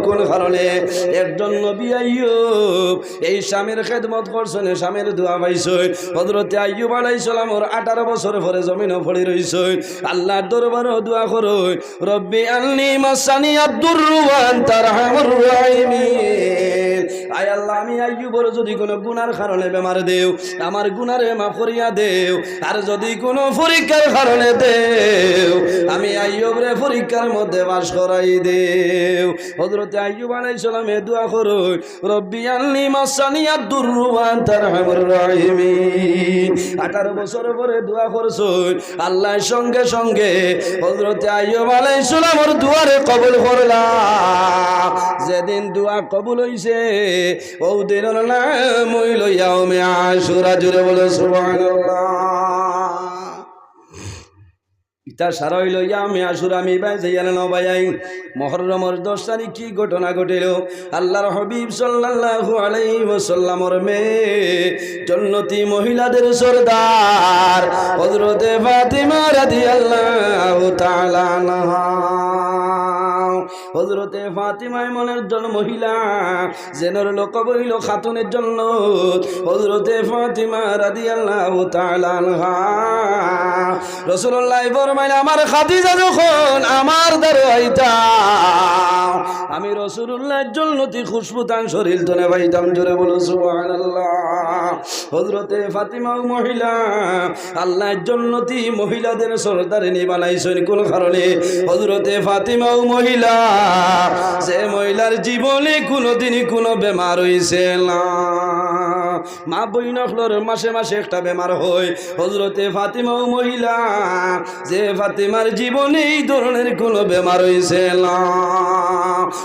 কুন কারণে? একজন নবী আইয়ুব এই স্বামীর খেদমত করছইন, স্বামীর দোয়া পাইছইন। হযরতে আইয়ুব আলাইহিস সালামর আঠারো বছর পরে জমিনো পড়ি রইছইন, আল্লাহর দরবারো দোয়া করইন, "রব্বি আন্নি মাসানিয়াদ দুররু ওয়া আনতা আরহামুর রাহিমিন।" আয় আল্লাহ, আমি আইয়ুবর যদি কুনু গুনার কারণে বেমার দেও, আমার গুনারে মাফ করিয়া দেও, আর যদি কুনু পরীক্ষার কারণে দেও, আমি আইয়ুবরে পরীক্ষার মধ্যে পাশ করাই দেও। হযরতে আইয়ুব আলাইহিস সালামে দোয়া করইন, "রব্বি আন্নি মাসানিয়াদ দুররু ওয়া আনতা আরহামুর রাহিমিন।" আঠারো বছর পরে দোয়া করছইন, আল্লায় সঙ্গে সঙ্গে হযরতে আইয়ুব আলাইহিস সালামর দোয়ারে কবুল করলা। যেদিন দোয়া কবুল অইছে, অউ দিনর নাম অইলো ইয়াউমে আশুরা। জোরে বলো সুবহানাল্লাহ। ইতা সারা অইলো ইয়াউমে আশুরা। আমি ভাই যাইয়ান না ভাই, মুহররমর দশ তারিখ কি ঘটনা ঘটিল? আল্লাহর হাবিব সাল্লাল্লাহু আলাইহি ওয়াসাল্লামর মেয়ে, জন্নতি মহিলাদের সর্দার হযরতে ফাতিমা রাদিয়াল্লাহু তাআলা আনহা। হযরতে ফাতিমা এমন একজন মহিলা, যেনর লকব অইলো খাতুনে জন্নত, হযরতে ফাতিমা রাদিয়াল্লাহু তাআলা আনহা। রাসূলুল্লায় ফরমাইন, "আমার খাদিজা যখন আমার দ্বারো আইতা, আমি রাসূলুল্লাহর জন্নতি খুশবু তান শরীল তনে পাইতাম।" জোরে বলো সুবহানাল্লাহ। হযরতে ফাতিমা অউ মহিলা, আল্লায় জন্নতি মহিলাদের সর্দারিনী বানাইছইন। কুন কারণে? হযরতে ফাতিমা অউ মহিলা, যে মহিলার জীবনে কুনুদিন কুনু বেমার অইছে না। মা বইন অকলর মাসে মাসে একটা বেমার হয়। হযরতে ফাতিমাও মহিলা, যে ফাতিমার জীবনে এই ধরনের কোনো বেমার হইছে না।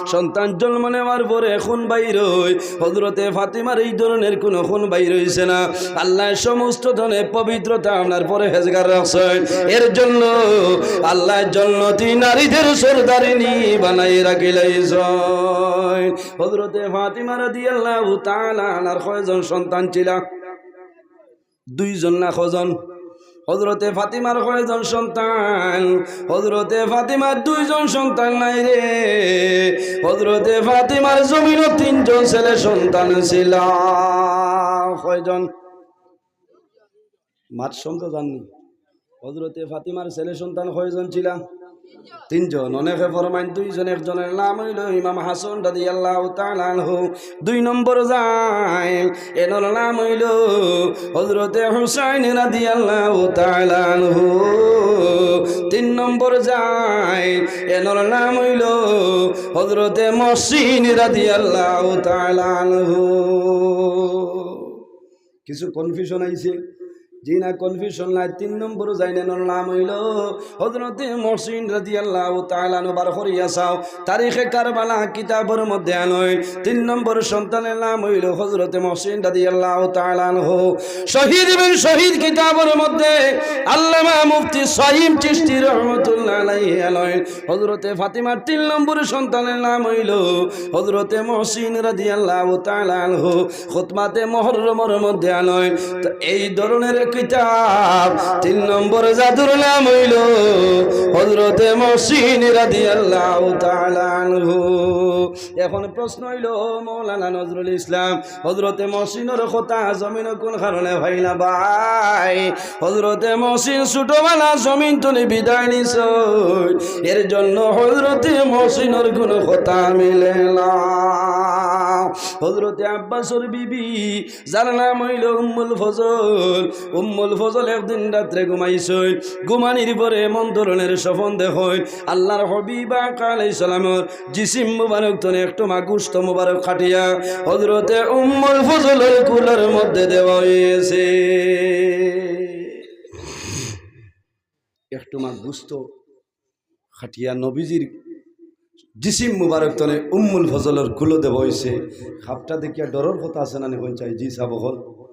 সন্তান জন্ম নেওয়ার পরে খুন বাইর হয়, হযরতে ফাতিমার এই ধরনের কোনো খুন বাইর হইছে না। আল্লাহ সমস্ত ধরনের পবিত্রতা আপনার পরহেজগার রাখছেন, এর জন্য আল্লাহ জন্নতি নারীদের সর্দারিনী বানাই রাখিলাইছেন। হযরতে ফাতিমা রাদিয়াল্লাহু তাআলা আনহার কয়জন সন্তান ছিলা? দুইজন না কয়জন? হযরতে ফাতিমার কয়জন সন্তান? হযরতে ফাতিমার দুইজন সন্তান নাই রে। হযরতে ফাতিমার জমিনো তিনজন ছেলে সন্তান ছিলা। কয়জন? মাত শুনতে জাননি। হযরতে ফাতিমার ছেলে সন্তান কয়জন ছিলা? তিনজন। অনেকে ফরমাইন দুইজন, একজনের নাম হইল ইমাম হাসান রাদিয়াল্লাহু তাআলা আনহু, দুই নম্বর যায় এনর নাম হইল হযরতে হুসাইন রাদিয়াল্লাহু তাআলা আনহু, তিন নম্বর যায় এনর নাম হইল হযরতে মহসিন রাদিয়াল্লাহু তাআলা আনহু। কিছু কনফিউশন আইছে? জি না, কনফিউশন নাই। তিন নম্বর জাইনানোর নাম হইল হযরতে মহসিন রাদিয়াল্লাহু তাআলা আনহু। বার করিয়া চাও, তারিখে কারবালা কিতাবর মধ্যে আনয়, তিন নম্বর সন্তানের নাম হইল হযরতে মহসিন রাদিয়াল্লাহু তাআলা আনহু। শহীদ বিন শহীদ কিতাবর মধ্যে আল্লামা মুফতি সাইম চিশতি রহমতুল্লাহ আলাইহি আনয়, হযরতে ফাতিমার তিন নম্বর সন্তানের নাম হইল হযরতে মহসিন রাদিয়াল্লাহু তাআলা আনহু। খুতমাতে মুহররমর মধ্যে আনয়। তো এই ধরনের কিতাব তিন নম্বর জাদুর নাম হইল হযরতে মহসিন রাদিয়াল্লাহু তাআলা আনহু। এখন প্রশ্ন হইল, মৌলানা নজরুল ইসলাম, হযরতে মহসিনর কথা জমিনো কোন কারণে হয় না ভাই? হযরতে মহসিন ছোটবেলা জমিন তনে বিদায় নিছইন, এর জন্য হযরতে মহসিনর কোনো কথা মিলে না। হযরতে আব্বাসর বিবি, যার নাম হইল উম্মুল ফজল, উম্মুল ফজল একদিন রাত্রে ঘুমাইছইন, ঘুমানির পরে এমন ধরনের স্বপন দেখইন, আল্লাহর হাবিব আকা আলাইহিস সালামর জিসিম মুবারক তনে একটুমা গুস্ত মুবারক কাটিয়া হযরতে উম্মুল ফজলর কুলর মধ্যে দেওয়া হইছে। একটুমা গুস্ত কাটিয়া নবীজির জিসিম মুবারক তনে উম্মুল ফজলর কুলো দেওয়া হইছে। খাপটা দেখিয়া ডরর কথা আছে না নি? কইন চাই, জি সাব অকল।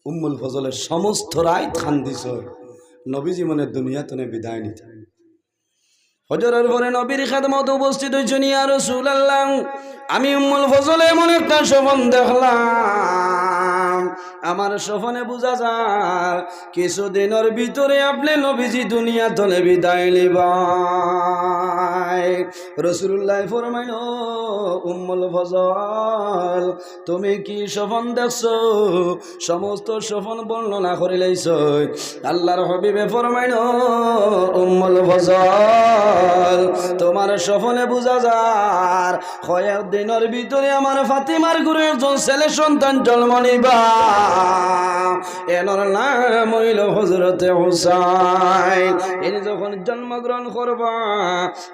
উম্মুল ফজলে সমস্ত রাইত কান্দিছইন, নবীজি মনে দুনিয়া তনে বিদায় নিতা। ফজরর পরে নবীর খেদমত উপস্থিত হইছইন, ইয়া রাসূলুল্লাহ, আমি উম্মুল ফজলে এমন একটা স্বপন দেখলাম, আমার স্বপনে বুঝা যার কিছু দিনর ভিতরে আপনে নবীজি দুনিয়া তনে বিদায় নিবা। রাসূলুল্লায় ফরমাইন, "ও উম্মুল ফজল, তুমি কি স্বপন দেখছো?" সমস্ত স্বপন বর্ণনা করিলাইছইন। আল্লাহর হাবিবে ফরমাইন, "ও উম্মুল ফজল, তুমার স্বপনে বুঝা যার কয়েক দিনর ভিতরে আমার ফাতিমার ঘরো একজন ছেলে সন্তান জন্ম নিবা, এনর নাম হইল হযরতে হুসাইন। ইনি যখন জন্মগ্রহণ করবা,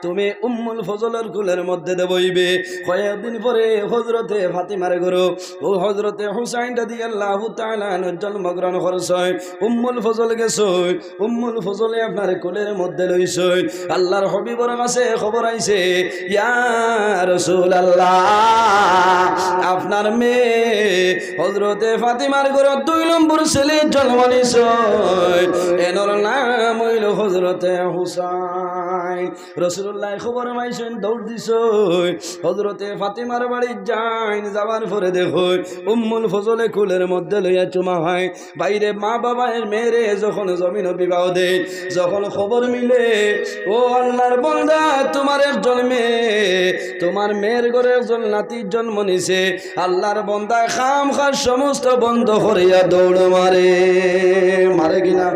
তুমি উম্মুল ফজলর কুলর মধ্যে দেওয়া হইবে।" কয়েকদিন পরে হযরতে ফাতিমার ঘরো ও হযরতে হুসাইন রাদিয়াল্লাহু তাআলা আনহু জন্মগ্রহণ করছইন। উম্মুল ফজল গেছইন, উম্মুল ফজলে আপনার কুলর মধ্যে লইছইন। আল্লাহর হাবিবর কাছে খবর আইছে, "ইয়া রাসূলুল্লাহ, আপনার মেয়ে হযরতে ফাতিমার ঘরো দুই নম্বর ছেলে জন্ম নিছইন, এনর নাম হইল হযরতে হুসাইন।" রাসূলুল্লায় খবর পাইছইন, দৌড় দিছইন, হযরতে ফাতিমার বাড়িত যাইন। যাওয়ার পরে দেখইন উম্মুল ফজলে কুলর মধ্যে লইয়া চুমা খাইন। ভাইরে, মা বাবায় মেয়েরে যখন জমিনো বিবাহ দেইন, যখন খবর মিলে, "ও আল্লাহর বান্দা, তুমার একজন মেয়ে, তুমার মেয়ের ঘরো একজন নাতি জন্ম নিছে।" আল্লাহর বান্দায় কাম কাজ সমস্ত বন্ধ করিয়া দৌড় মারে। মারে কি না?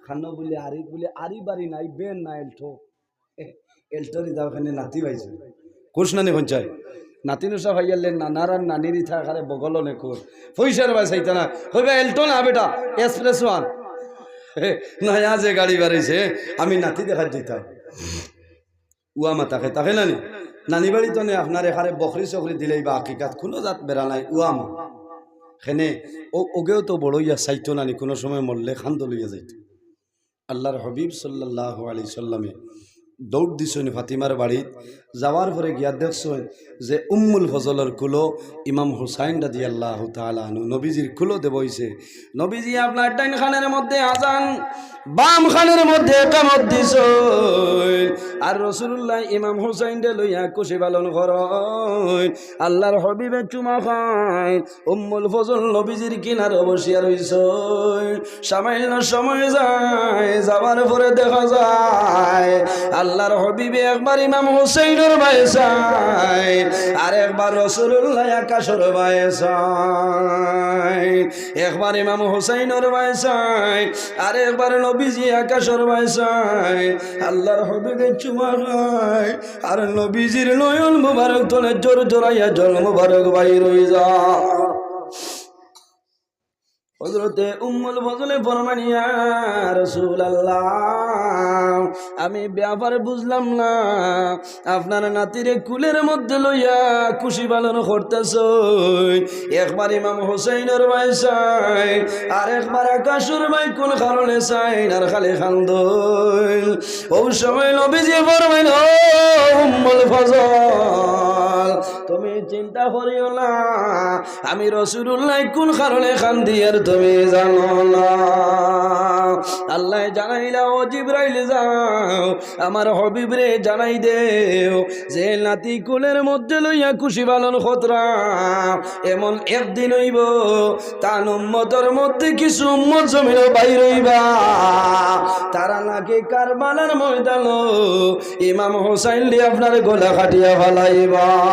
খানো বলে আরি, বলে আরি বাড়ি নাই, বেন না এল্টো। এল্টোর ইদাও খানে নাতি পাইছে। খুশ নানি পঞ্চায়? নাতি নুসা ভাইয়ালে নানার আর নানির ইথা খারে বগল অনে খুশ। পয়সার বায় চাইতা না। কইবা, "এল্টো না বেটা, এক্সপ্রেস ওয়ান।" নয়া যে গাড়ি বাড়াইছে, আমি নাতি দেখাত যাইতাম। উয়ামা থাকে, থাকে না নি? নানি বাড়ি তনে আপনার এখানে বকরি চকরি দিলেই বা আকিকাত কোনো জাত বেড়া নাই, উয়ামা। কেনে, ও অগেও তো বড় অইয়া চাইতো না নি, কুনু সময় মরলে কান্দো লইয়া যাইতো। আল্লার হাবিব সাল্লাল্লাহু আলাইহি সাল্লামে দৌড় দিছইন ফাতিমার বাড়িত। যাওয়ার পরে গিয়া দেখছইন যে উম্মুল ফজলর কুলো ইমাম হুসাইন রাদিয়াল্লাহু তাআলা আনহু নবীজির কুলো দেওয়া অইছে। নবীজি আপনার ডাইন কানর মধ্যে আজান, বাম কানর মধ্যে একামত দিছইন। আর রাসুলুল্লায় ইমাম হুসাইনরে লইয়া খুশি পালন করইন। আল্লার হাবিবে চুমা খাইন। উম্মুল ফজল নবীজির কিনারো বসিয়া রইছইন। সামান্য সময় যায়, যাওয়ার পরে দেখা যায় আল্লার হাবিবে একবার ইমাম হুসাইনর বায় চাইন, আর একবার রাসুলুল্লায় আকাশর বায় চাইন। একবার ইমাম হুসাইনর বায় চাইন, আর একবার নবীজি আকাশর বায় চাইন। আল্লার হাবিবে চুমা খাইন, আর নবীজির নয়ন মুবারক তনে জোর জোরাইয়া জল মুবারক বাইর অই যায়। হজরতে উম্মুল ফজলে ফরমাইন, "ইয়া রাসুলাল্লাহ, আমি ব্যাপার বুঝলাম না, আপনার নাতিরে কুলের মধ্যে লইয়া খুশি পালন করতেছইন, একবার ইমাম হুসাইনর বায় চাইন, আর একবার আকাশর বায় কুন কারণে চাইন, আর খালি কান্দইন।" অউ সময় নবীজি ফরমাইন, "ও উম্মুল ফজল, তুমি চিন্তা করিও না, আমি রাসুলুল্লায় কুন কারণে কান্দি আর তুমি জানো না।" আল্লায় জানাইলা, "ও জিব্রাইল, যাও, আমার হাবিবরে জানাই দেও যে নাতি কুলের মধ্যে লইয়া খুশি পালন করতরা, এমন একদিন অইবো, তান উম্মতর মধ্যে কিছু উম্মত জমিনো বাইর অইবা, তারা নাকি কারবালার ময়দানো ইমাম হুসাইনরে আপনার গলা কাটিয়া ফালাইবা।"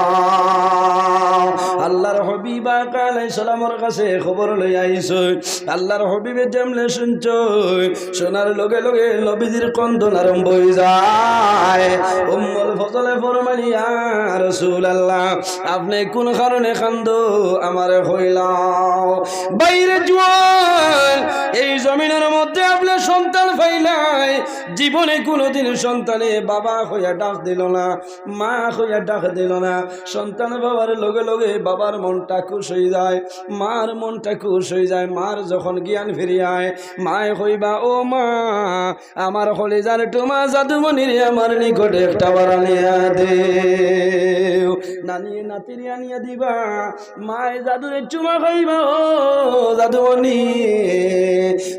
আল্লার হাবিব আকা আলাইহিস সালামর কাছে খবর লইয়া আইছইন। আল্লার হাবিবে যেমনে শুনছইন, শোনার লগে লগে নবীজির কান্দন আরম্ভ অই যায়। উম্মুল ফজলে ফরমাইন, "ইয়া রাসুলাল্লাহ, আপনে কুন কারণে কান্দো, আমারে কইলাও।" বাইরে জুয়ান, এই জমিনর মধ্যে আপনে সন্তান পাইলায়, জীবনে কুনুদিন সন্তানে বাবা কইয়া ডাক দিলো না, মা কইয়া ডাক দিলো না। সন্তান পাওয়ার লগে লগে বাবার মনটা খুশ অই যায়, মার মনটা খুশ অই যায়। মার যখন জ্ঞান ফিরিয়া আয়, মায়ে কইবা, "ও মা, আমার কলিজার টুমা জাদুমণিরে আমার নিকটে একটা বার আনিয়া দেও।" নানিয়ে নাতিরে আনিয়া দিবা, মায়ে জাদুরে চুমা খাইবা, "ও জাদুমণি,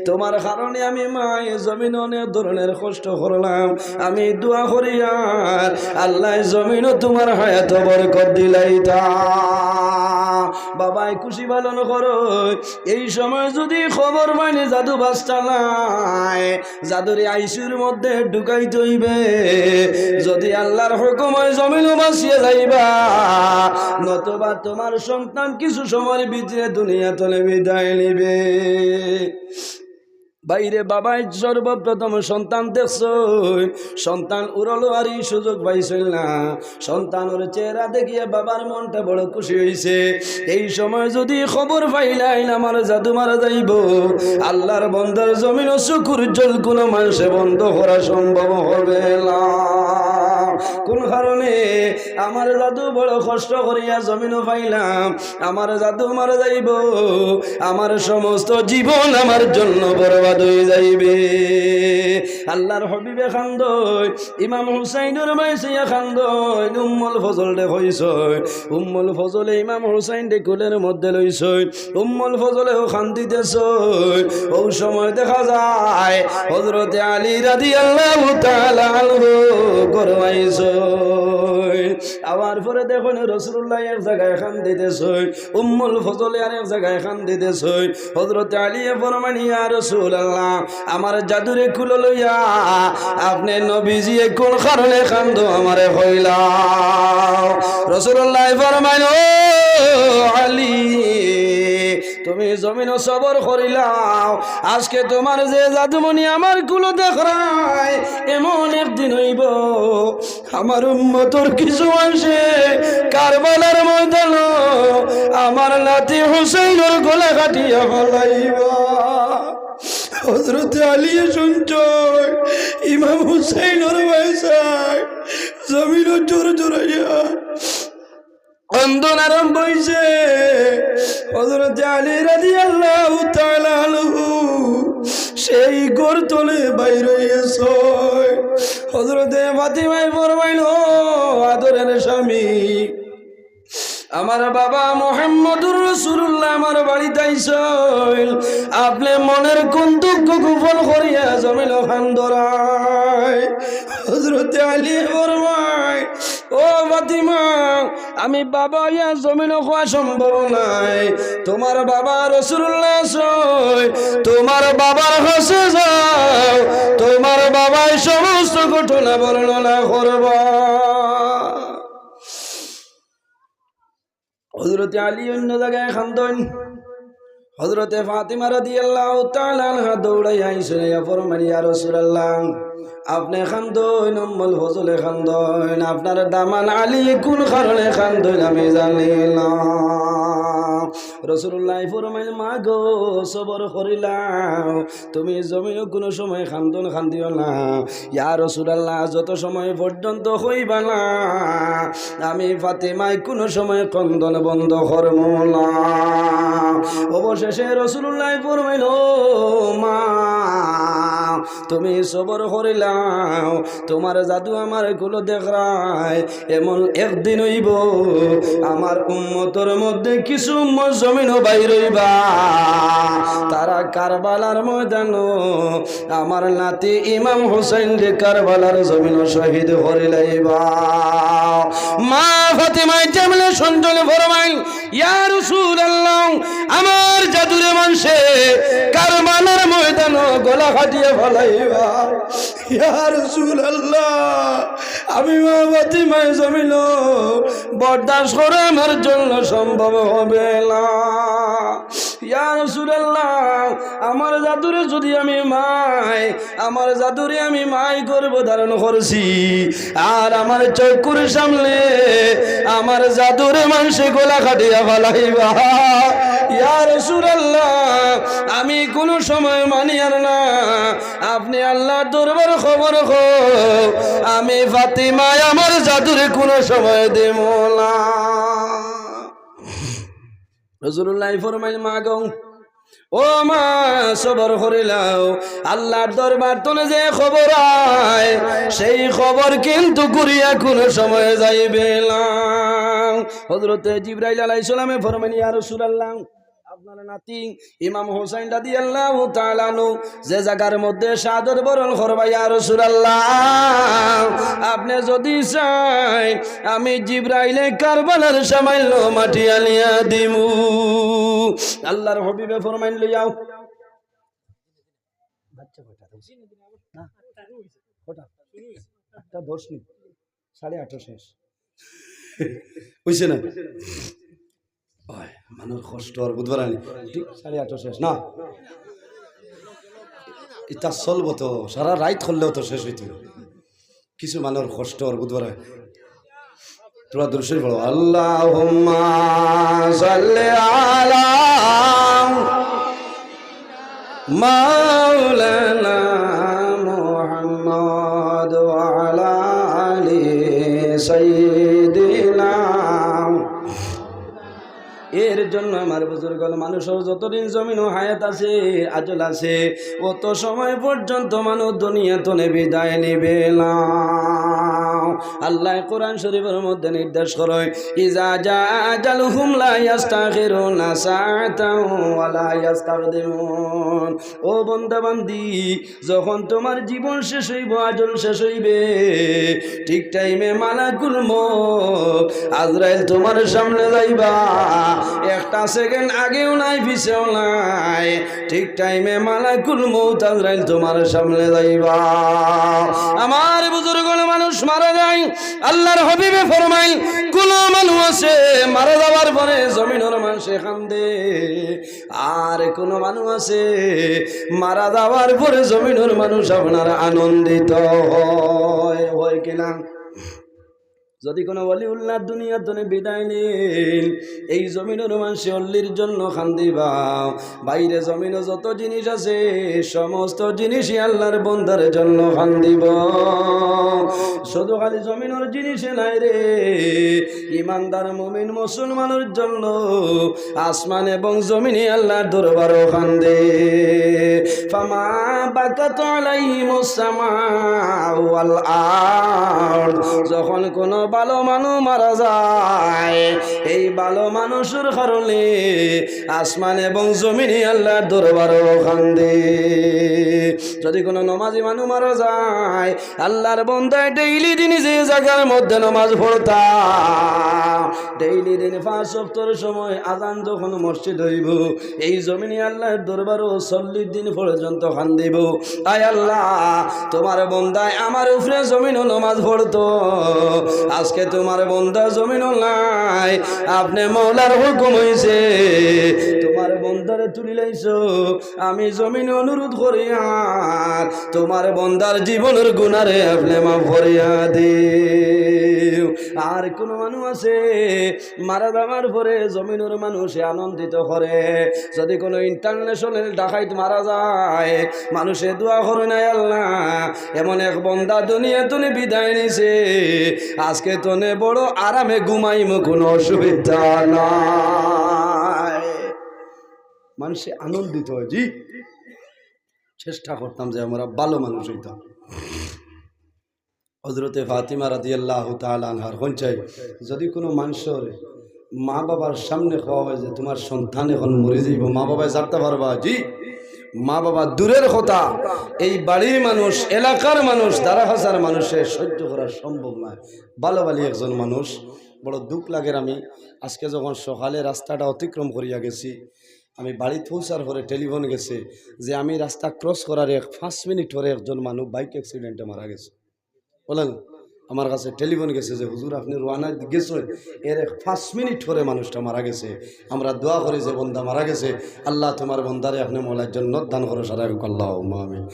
তুমার কারণে আমি মায়ে জমিনো অনেক ধরনের কষ্ট করলাম, আমি দোয়া করিয়ার আল্লায় জমিনো তুমার হায়াতো বরকত দিলাইতা।" বাবায় খুশি পালন করইন, এই সময় যুদি খবর পাইন জাদু বাঁচতা নায়, জাদুরে আইসিউর মধ্যে ঢুকাইতে অইবে। যুদি আল্লার হুকুম অয় জমিনো বাঁচিয়া যাইবা, নতুবা তুমার সন্তান কিছু সময়র ভিতরে দুনিয়া তনে বিদায় নিবে। বাইরে বাবায় সর্বপ্রথম সন্তান দেখছইন, সন্তান উরলো আর ই সুযোগ পাইছইন না। সন্তানর চেহারা দেখিয়া বাবার মনটা বড় খুশি অইছে। এই সময় যুদি খবর পাইলাইন আমার জাদু মারা যাইবো, আল্লার বন্দার জমিনো চকুর জল কুনু মানষে বন্ধ করা সম্ভব হবে না। কুন কারণে? আমার জাদু বড় কষ্ট করিয়া জমিনো পাইলাম, আমার জাদু মারা যাইবো, আমার সমস্ত জীবন আমার জন্য বরবাদ অই যাইবে। আল্লার হাবিবে কান্দইন, ইমাম হুসাইনর বায় চাইয়া কান্দইন, উম্মুল ফজলরে কইছইন। উম্মুল ফজলে ইমাম হুসাইনরে কুলর মধ্যে লইছইন। উম্মুল ফজলেও কান্দিতেছইন। অউ সময় দেখা যায় হযরতে আলী রাদিয়াল্লাহু তাআলা আনহু ঘরো আইছইন। আওয়ার পরে দেখইন রাসুলুল্লাহ এক জাগায় কান্দিতেছইন, উম্মুল ফজলে আরেক জাগায় কান্দিতেছইন। হযরতে আলীয়ে ফরমাইন, "ইয়া রাসুলাল্লাহ, আমার জাদুরে কুলো লইয়া আপনে নবীজিয়ে কুন কারণে কান্দো আমারে কইলাও।" রাসুলুল্লায় ফরমাইন, "ও আলী, তুমি জমিনো সবর করিলাও, আজকে তুমার যে জাদুমণি আমার কুলো দেখরায়, এমন একদিন অইবো, আমার উম্মতর কিছু অংশে কারবালার ময়দানো আমার নাতি হুসাইনর গলা কাটিয়া ফালাইবা।" হযরতে আলীয়ে শুনছইন, ইমাম হুসাইনর বায় চাইন, জমিনো জোর জোরাইয়া কান্দন আরম্ভ অইছে। হযরতে আলী রাদিয়াল্লাহু তাআলা আনহু সেই ঘর তনে বাইর অইয়া গেছইন। হযরতে ফাতিমায় ফরমাইন, "ও আদরের স্বামী, আমার বাবা মুহাম্মদুর রাসূলুল্লাহ আমার বাড়িত আইছইন, আপনে মনের কুন দুঃখ গোপন করিয়া জমিনো কান্দরায়?" হযরতে আলী ফরমাইন, "ও ফাতিমা, আমি বাবা অইয়া জমিনো কওয়া সম্ভব নায়। তুমার বাবা রাসূলুল্লাহ আছইন, তুমার বাবার কাছে যাও, তুমার বাবায় সমস্ত ঘটনা বর্ণনা করবা।" হযরতে আলী অইন্য জাগায় কান্দইন। হযরতে ফাতিমা রাদিয়াল্লাহু তাআলা আনহা দৌড়াইয়া আইছইন, আইয়া ফরমাইন, "ইয়া রাসূলুল্লাহ, আপনে কান্দইন, উম্মুল ফজলে কান্দইন, আপনার দামান আলী কুন কারণে কান্দইন আমি জানি না।" রাসূলুল্লায় ফরমাইন, "মা গো, সবর করিলাও, তুমি জমিনো কুনু সময় কান্দন কান্দিও না। ইয়া রাসূলুল্লাহ, যত সময় পর্যন্ত কইবা না, আমি ফাতিমায় কুনু সময় কান্দন বন্ধ করমু না।" অবশেষে রাসূলুল্লায় ফরমাইন, "ও মা, তুমি সবর করিলাও, তুমার জাদু আমার কুলো দেখরায়, এমন একদিন অইবো, আমার উম্মতর মধ্যে কিছু উম্মত জমিনো বাইর অইবা, তারা কারবালার ময়দানো আমার নাতি ইমাম হুসাইনরে কারবালার জমিনো শহীদ করিলাইবা।" মা ফাতিমায় যেমনে শুনছইন ফরমাইন, "ইয়া রাসূলুল্লাহ, আমার জাদুরে মানষে কারবালার ময়দানো গলা কাটিয়া ফালাইবা।" ইয়া রাসূলুল্লাহ, আমি মা ফাতিমায় জমিনো বরদাস্ত করা আমার জন্য সম্ভব হবে না। ইয়া রাসূলুল্লাহ, আমার জাদুরে যদি আমি মাই, আমার জাদুরে আমি মাই গর্ভ ধারণ করছি, আর আমার চক্ষুর সামনে আমার জাদুরে মানষে গলা কাটিয়া ফালাইবা। ইয়া রাসূলুল্লাহ, আমি কুনু সময় মানিয়ার না। আপনে আল্লার দরবার খবর কও, আমি ফাতিমায় আমার জাদুরে কুনু সময় দিমু না। রাসূলুল্লায় ফরমাইন, "মা গো, ও মা, সবর করিলাও, আল্লার দরবার তনে যে খবর আয়, সেই খবর কিন্তু ঘুরিয়া কুনু সময় যাইবে না।" হযরতে জিবরাইল আলাইহিস সালামে ফরমাইন, "ইয়া রাসূলুল্লাহ, আপনার নাতি ইমাম হুসাইন রাদিয়াল্লাহু তাআলা আনহু যে জাগার মধ্যে শাহাদত বরণ করবা, ইয়া রাসূলুল্লাহ, আপনে যদি চাইন, আমি জিবরাইলে কারবালার সামান্য মাটি আনিয়া দিমু।" আল্লার হাবিবে ফরমাইন, "লইয়াও।" বাচ্চা কয়টা? না, কয়টা? আটটা দশ মিনিট, সাড়ে আটটা শেষ। অইছে না? ওই, মানুষ কষ্ট আর বুধবার আনি। ঠিক সাড়ে আটটা শেষ না? ইতা চলবো তো, সারা রাইত করলেও তো শেষ অইতো না। কিছু মানুষ কষ্ট আর বুধবার আনি। তোরা দুরূদ শরীফ পড়ো। আল্লাহুম্মা সাল্লি আলা মাওলানা মুহাম্মদ ওয়া আলা আলি সাইয়্যিদিনা। এর জন্য আমার বুজুর্গ অকল, মানুষ যতদিন জমিনো হায়াত আছে, আজল আছে, অত সময় পর্যন্ত মানুষ দুনিয়া তনে বিদায় নিবে না। আল্লায় কোরআন শরীফর মধ্যে নির্দেশ করইন, "ইজা জা আজালুহুম লা ইয়াস্তাখিরুনা সাআতান ওয়া লা ইয়াস্তাকদিমুন।" ও বান্দা বান্দি, যখন তুমার জীবন শেষ অইবো, আজল শেষ অইবে, ঠিক টাইমে মালাকুল মউত আজরাইল তুমার সামনে যাইবা। একটা সেকেন্ড আগেও নাই, পিছেও নাই, ঠিক টাইমে মালাকুল মউত আজরাইল তুমার সামনে যাইবা। আমার বুজুর্গ অকল, মানুষ মারা যায়, আল্লার হাবিবে ফরমাইন, কুনু মানুষ আছে মারা যাওয়ার পরে জমিনর মানষে কান্দে, আর কুনু মানুষ আছে মারা যাওয়ার পরে জমিনর মানুষ আপনার আনন্দিত হয়, হয় কিনা? যদি কোনো ওলিউল্লাহ দুনিয়া তনে বিদায় নেইন, এই জমিনর মানষে অলির জন্য কান্দিবা। বাইরে জমিনো যত জিনিস আছে, সমস্ত জিনিসই আল্লাহর বন্দার জন্য কান্দিবো। শুধু খালি জমিনর জিনিসে নায় রে, ইমানদার মুমিন মুসলমানর জন্য আসমান এবং জমিনে আল্লাহর দরবারো কান্দে। ফামা বাকাত আলাইহিমুস সামা ওয়াল আরদ। যখন কোনো ভালো মানুষ মারা যায়, এই ভালো মানুষর কারণে আসমান এবং জমিনে আল্লাহর দরবারো কান্দে। যদি কোনো নমাজি মানুষ মারা যায়, আল্লাহর বন্দায় ডেইলি দিন যে জাগার মধ্যে নমাজ পড়তা, ডেইলি দিন পাঁচ ওয়াক্তর সময় আজান যখন মসজিদ অইবো, এই জমিনে আল্লাহর দরবারো চল্লিশ দিন পর্যন্ত কান্দিবো। আয় আল্লাহ, তোমার বন্দায় আমার উপরে জমিনো নমাজ পড়তো, আজকে তোমার বন্দা জমিনো নাই, আপনে মওলার হুকুম অইছে, তোমার বন্দারে তুলি লাইছো, আমি জমিনো অনুরোধ করি আর তোমার বন্দার জীবনর গুনারে আপনে মাফ করিয়া দিও। আর কোনো মানুষ আছে মারা যাওয়ার পরে জমিনর মানুষে আনন্দিত করে? যদি কোনো ইন্টারন্যাশনাল ডাকাইত মারা যায়, মানুষে দোয়া করে নাই, "আল্লাহ, এমন এক বন্দা দুনিয়া তনে বিদায় নিছে, আজকে তনে বড় আরামে ঘুমাইমু, কোনো অসুবিধা নাই।" মানুষে আনন্দিত হয়। জি, চেষ্টা করতাম যে আমরা ভালো মানুষ অইতাম। হযরতে ফাতিমা রাদিয়াল্লাহু তাআলা আনহার কইন চাই, যদি কোনো মানষর মা বাবার সামনে কওয়া হয় যে তোমার সন্তান এখন মরি যাইবো, মা বাবায় ছাড়তা পারবা? জি, মা বাবা দূরের কথা, এই বাড়ির মানুষ, এলাকার মানুষ, দারাখাজার মানুষে সহ্য করা সম্ভব নায়। ভালো বালি একজন মানুষ, বড় দুঃখ লাগের। আমি আজকে যখন সকালে রাস্তাটা অতিক্রম করিয়া গেছি, আমি বাড়িত পৌঁছার পরে টেলিফোন গেছে যে আমি রাস্তা ক্রস করার এক পাঁচ মিনিট পরে একজন মানুষ বাইক অ্যাক্সিডেন্টে মারা গেছে। বলেন, আমার কাছে টেলিফোন গেছে যে, "হুজুর, আপনে রওয়ানা গেছইন, এর এক পাঁচ মিনিট পরে মানুষটা মারা গেছে। আমরা দোয়া করি যে বন্দা মারা গেছে, আল্লাহ তোমার বন্দারে আপনে মওলায় জান্নাত দান করো, সারা হোক, আল্লাহুম্মা আমিন।"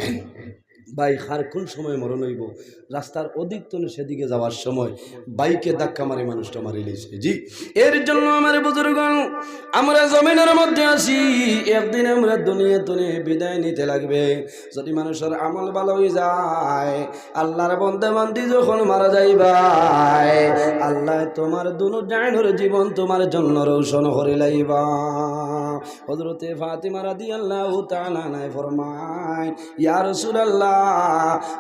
ভাই, কার কোন সময় মরণ অইবো, রাস্তার ওদিক তনে সেদিকে যাওয়ার সময় বাইকে ধাক্কা মারি মানুষটা মারি লাইছে। জি, এর জন্য আমার বুজুর্গণ, আমরা জমিনর মধ্যে আছি, একদিন আমরা দুনিয়া তনে বিদায় নিতে লাগবে। যদি মানুষর আমল ভালো অই যায়, আল্লাহর বন্দা বান্দি যখন মারা যাইবায়, আল্লাহ তোমার দুনো ডাইনর জীবন তোমার জন্য রোশন করি লাইবা। হযরতে ফাতিমা রাদিয়াল্লাহু তাআলা আনহায় ফরমাইন, "ইয়া রাসূলুল্লাহ,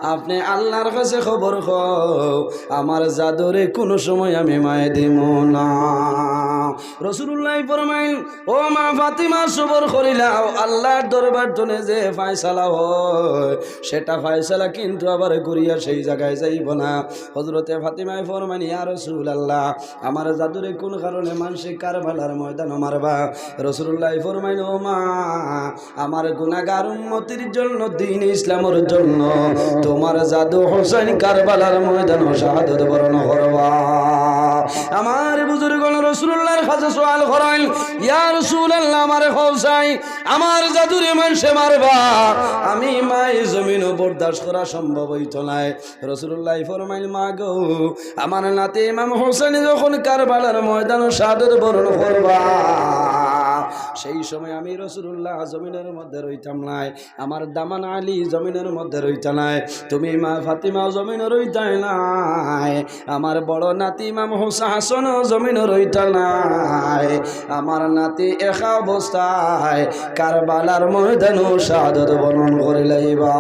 আপনে আল্লাহর কাছে খবর কও, আমার জাদুরে কোনো সময় আমি মায় দিমু না।" রাসূলুল্লাহ ফরমাইন, "ও মা ফাতিমা, সবর করিলাও, আল্লাহর দরবার তনে যে ফয়সালা হয়, সেটা ফয়সালা কিন্তু আবার ঘুরিয়া সেই জাগায় যাইবো না।" হযরতে ফাতিমায় ফরমাইন, "ইয়া রাসূলুল্লাহ, আমার জাদুরে কোন কারণে মানষে কারবালার ময়দানো মারবা?" রাসূলুল্লাহ ফরমাইন, "ও মা, আমার গুনাহগার উম্মতির জন্য, দ্বীন ইসলামর জন্য তোমার জাদু হুসাইন কারবালার ময়দানো শাহাদত বরণ করবা।" আমার বুজুর্গণ রাসূলুল্লাহর কাছে সওয়াল করাইন, "ইয়া রাসূলুল্লাহ, আমারে কওছাইন, আমার জাদুরে মানষে মারবা, আমি মায় জমিনো বরদাস্ত করা সম্ভব অইতো নায়।" রাসূলুল্লাহ ফরমাইন, "মা গো, আমার নাতি ইমাম হুসাইন যখন কারবালার ময়দানো শাহাদত বরণ করবা, সেই সময় আমি রাসূলুল্লাহ জমিনর মধ্যে রইতাম নায়, আমার দামান আলী জমিনর মধ্যে রইতা নায়, তুমি মা ফাতিমা জমিনো রইতায় নায়, আমার বড় নাতি ইমাম হুসা-, হাসানও জমিনো রইতা নায়, আমার নাতি একা অবস্থায় কারবালার ময়দানো শাহাদত বরণ করি লাইবা।"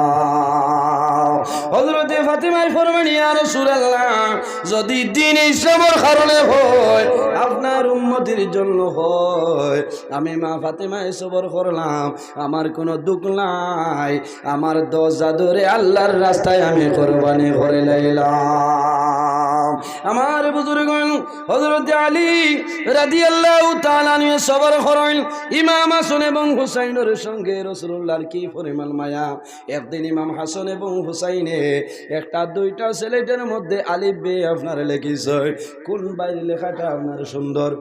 হযরতে ফাতিমায় ফরমাইন, "ইয়া রাসূলুল্লাহ, যদি দ্বীন ইসলামর কারণে হয়, আপনার উম্মতির জন্য হয়, আমি মা ফাতিমায় সবর করলাম, আমার কোনো দুঃখ নাই, আমার দশ জাদুরে আল্লাহর রাস্তায় আমি কুরবানি করি লাইলাম।" আমার বুজুর্গণ, হযরতে আলী রাদিয়াল্লাহু তাআলা আনহু সবর করাইন। ইমাম হাসান এবং হুসাইনর সঙ্গে রাসূলুল্লাহর কি পরিমাণ মায়া। একদিন ইমাম হাসান এবং হুসাইনে একটা দুইটা স্লেটর মধ্যে আলিফ বে আপনার লেখিছইন। কোন বাইর লেখাটা আপনার সুন্দর?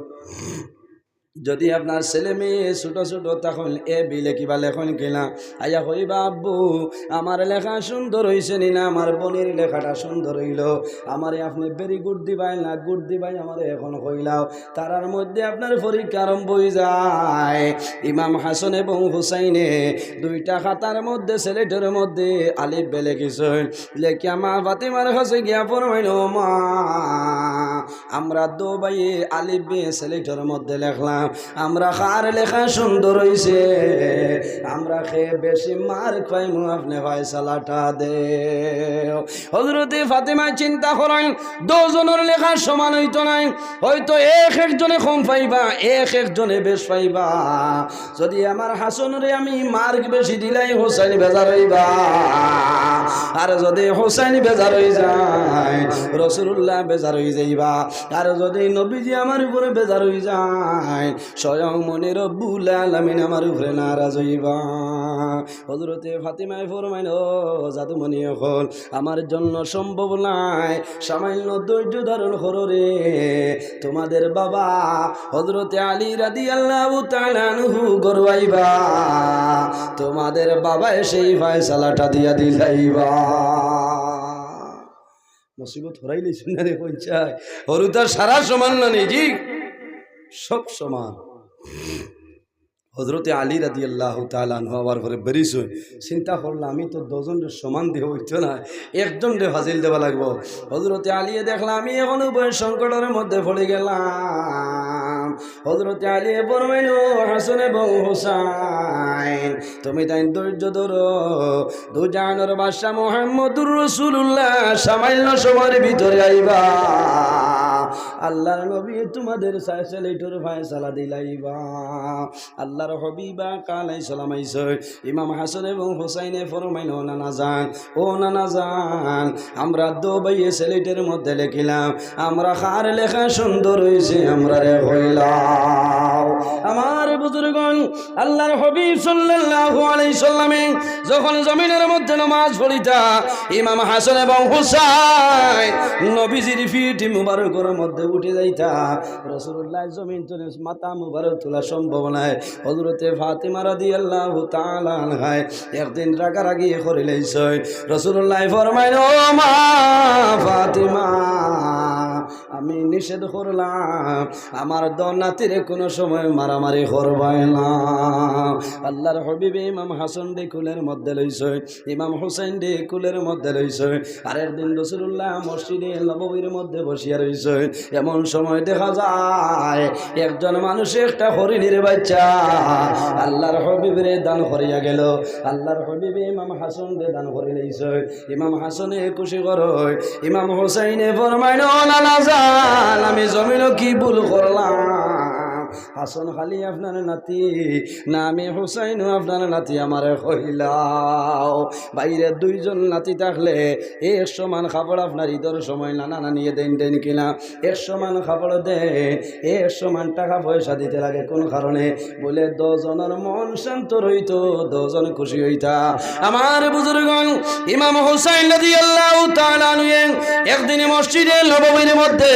যদি আপনার ছেলে মেয়ে ছোট ছোট, তখন এ বি লেখিবা লেখইন কিনা, আইয়া কইবা, "আব্বু, আমার লেখা সুন্দর অইছে নি না, আমার বইনর লেখাটা সুন্দর অইলো, আমারে আপনে ভেরি গুড দিবায় না গুড দিবায়, আমারে এখন কইলাও।" তারার মধ্যে আপনার পরীক্ষা আরম্ভ অইযায়। ইমাম হাসান এবং হুসাইনে দুইটা খাতার মধ্যে, স্লেটর মধ্যে আলিফ বে লেখিছইন। লেখিয়া মা ফাতিমার কাছে গিয়া ফরমাইন, "ও মা, আমরা দুই ভাইয়ে আলিফ বে স্লেটর মধ্যে লেখলাম, আমরা কার লেখা সুন্দর অইছে, আমরা কে বেশি মার্ক পাইমু, আপনে ফয়সালাটা দেও।" হযরতে ফাতিমায় চিন্তা করইন, দুইজনর লেখা সমান অইতো নায়, হয়তো এক একজনে কম পাইবা, এক একজনে বেশ পাইবা। যদি আমার হাসানরে আমি মার্ক বেশি দিলাই, হুসাইন বেজার অইবা, আর যদি হুসাইন বেজার অইযায়, রাসুলুল্লাহ বেজার অইযাইবা, আর যদি নবীজি আমার উপরে বেজার অইযায়, স্বয়ং মনে রব্বুল আলামিন আমার উপরে নারাজ অইবা। হযরতে ফাতিমায় ফরমাইন, "ও জাদুমণি অকল, আমার জন্য সম্ভব নায়, সামান্য ধৈর্য ধারণ করো রে। তোমাদের বাবা হযরতে আলী রাদিয়াল্লাহু তাআলা আনহু ঘরো আইবা, তোমাদের বাবায় সেই ফয়সালাটা দিয়া দিলাইবা।" মুসিবত হরাই লইছইন না রে, কইন চাই। হরুতার সারা সমান না নি, জি? সব সমান। হযরতে আলী রাদিয়াল্লাহু তাআলা আনহু আবার ঘরে বেরিছইন। চিন্তা করলা, "আমি তো দুইজনরে সমান দেওয়া অইতো নায়, একজনরে ফাজিল দেওয়া লাগবো।" হযরতে আলীয়ে দেখলা, "আমি এখন উভয় সংকটর মধ্যে পড়ি গেলাম।" হযরতে আলীয়ে ফরমাইন, "ও হাসান এবং হুসাইন, তুমি তাইন ধৈর্য ধরো, দুজাহানর বাদশা মুহাম্মদুর রাসুলুল্লাহ সামান্য সময়র ভিতরে আইবা। আল্লাহর নবী তোমাদের ফয়সালার ফয়সালা দিলাইবা।" আল্লাহর হাবিব আকা আলাইহিস সালাম আইছইন। ইমাম হাসান এবং হুসাইনে ফরমাইন, "ও নানা জান, ও নানা জান, আমরা দুই ভাইয়ে স্লেটর মধ্যে লেখিলাম, আমরা কার লেখা সুন্দর অইছে, আমরারে কইলাও।" আমার বুজুর্গন, আল্লাহর হাবিব সাল্লাল্লাহু আলাইহি সাল্লামে যখন জমিনর মধ্যে নামাজ পড়িতা, ইমাম হাসান এবং হুসাইন নবীজির পিঠ মুবারকর মধ্যে উঠি যাইতা, রাসুলুল্লাহ জমিন তনে মাথা মুবারক তোলা সম্ভব নায়। হযরতে ফাতিমা রাদিয়াল্লাহু তাআলা আনহায় একদিন রাগারাগি করিলাইছইন। রাসুলুল্লাহ ফরমাইন, "ও মা ফাতিমা, আমি নিষেধ করলাম, আমার দুই নাতিরে কুনু সময় মারামারি করবায় না।" আল্লাহর হাবিবে ইমাম হাসানরে কুলের মধ্যে লইছইন, ইমাম হুসাইনরে কুলের মধ্যে লইছইন। আরেকদিন রাসুলুল্লাহ মসজিদে নববীর মধ্যে বসিয়া রইছইন। এমন সময় দেখা যায়, একজন মানুষে একটা হরিণীর বাচ্চা আল্লাহর হাবিবরে দান করিয়া গেল। আল্লাহর হাবিবে ইমাম হাসানরে দান করিলাইছইন। ইমাম হাসানে খুশি করইন, ইমাম হুসাইনে ফরমাইন, "ও নানা জান, আমি জমিনো কি ভুল করলাম? হাসান খালি আপনার নাতি, না আমি হুসাইনও আপনার নাতি, আমারে কইলাও।" ভাইরে, দুইজন নাতি থাকলে এক সমান কাপড় আপনার ইদর সময় নানা নানিয়ে দেইন, দেইন কিনা? এক সমান কাপড় দেইন, এক সমান টাকা পয়সা দিতে লাগে। কোন কারণে? বলে, দুইজনর মন শান্ত রইতো, দুইজন খুশি অইতা। আমার বুজুর্গন, ইমাম হুসাইন রাদিয়াল্লাহু তাআলা আনহু একদিন মসজিদে নববীর মধ্যে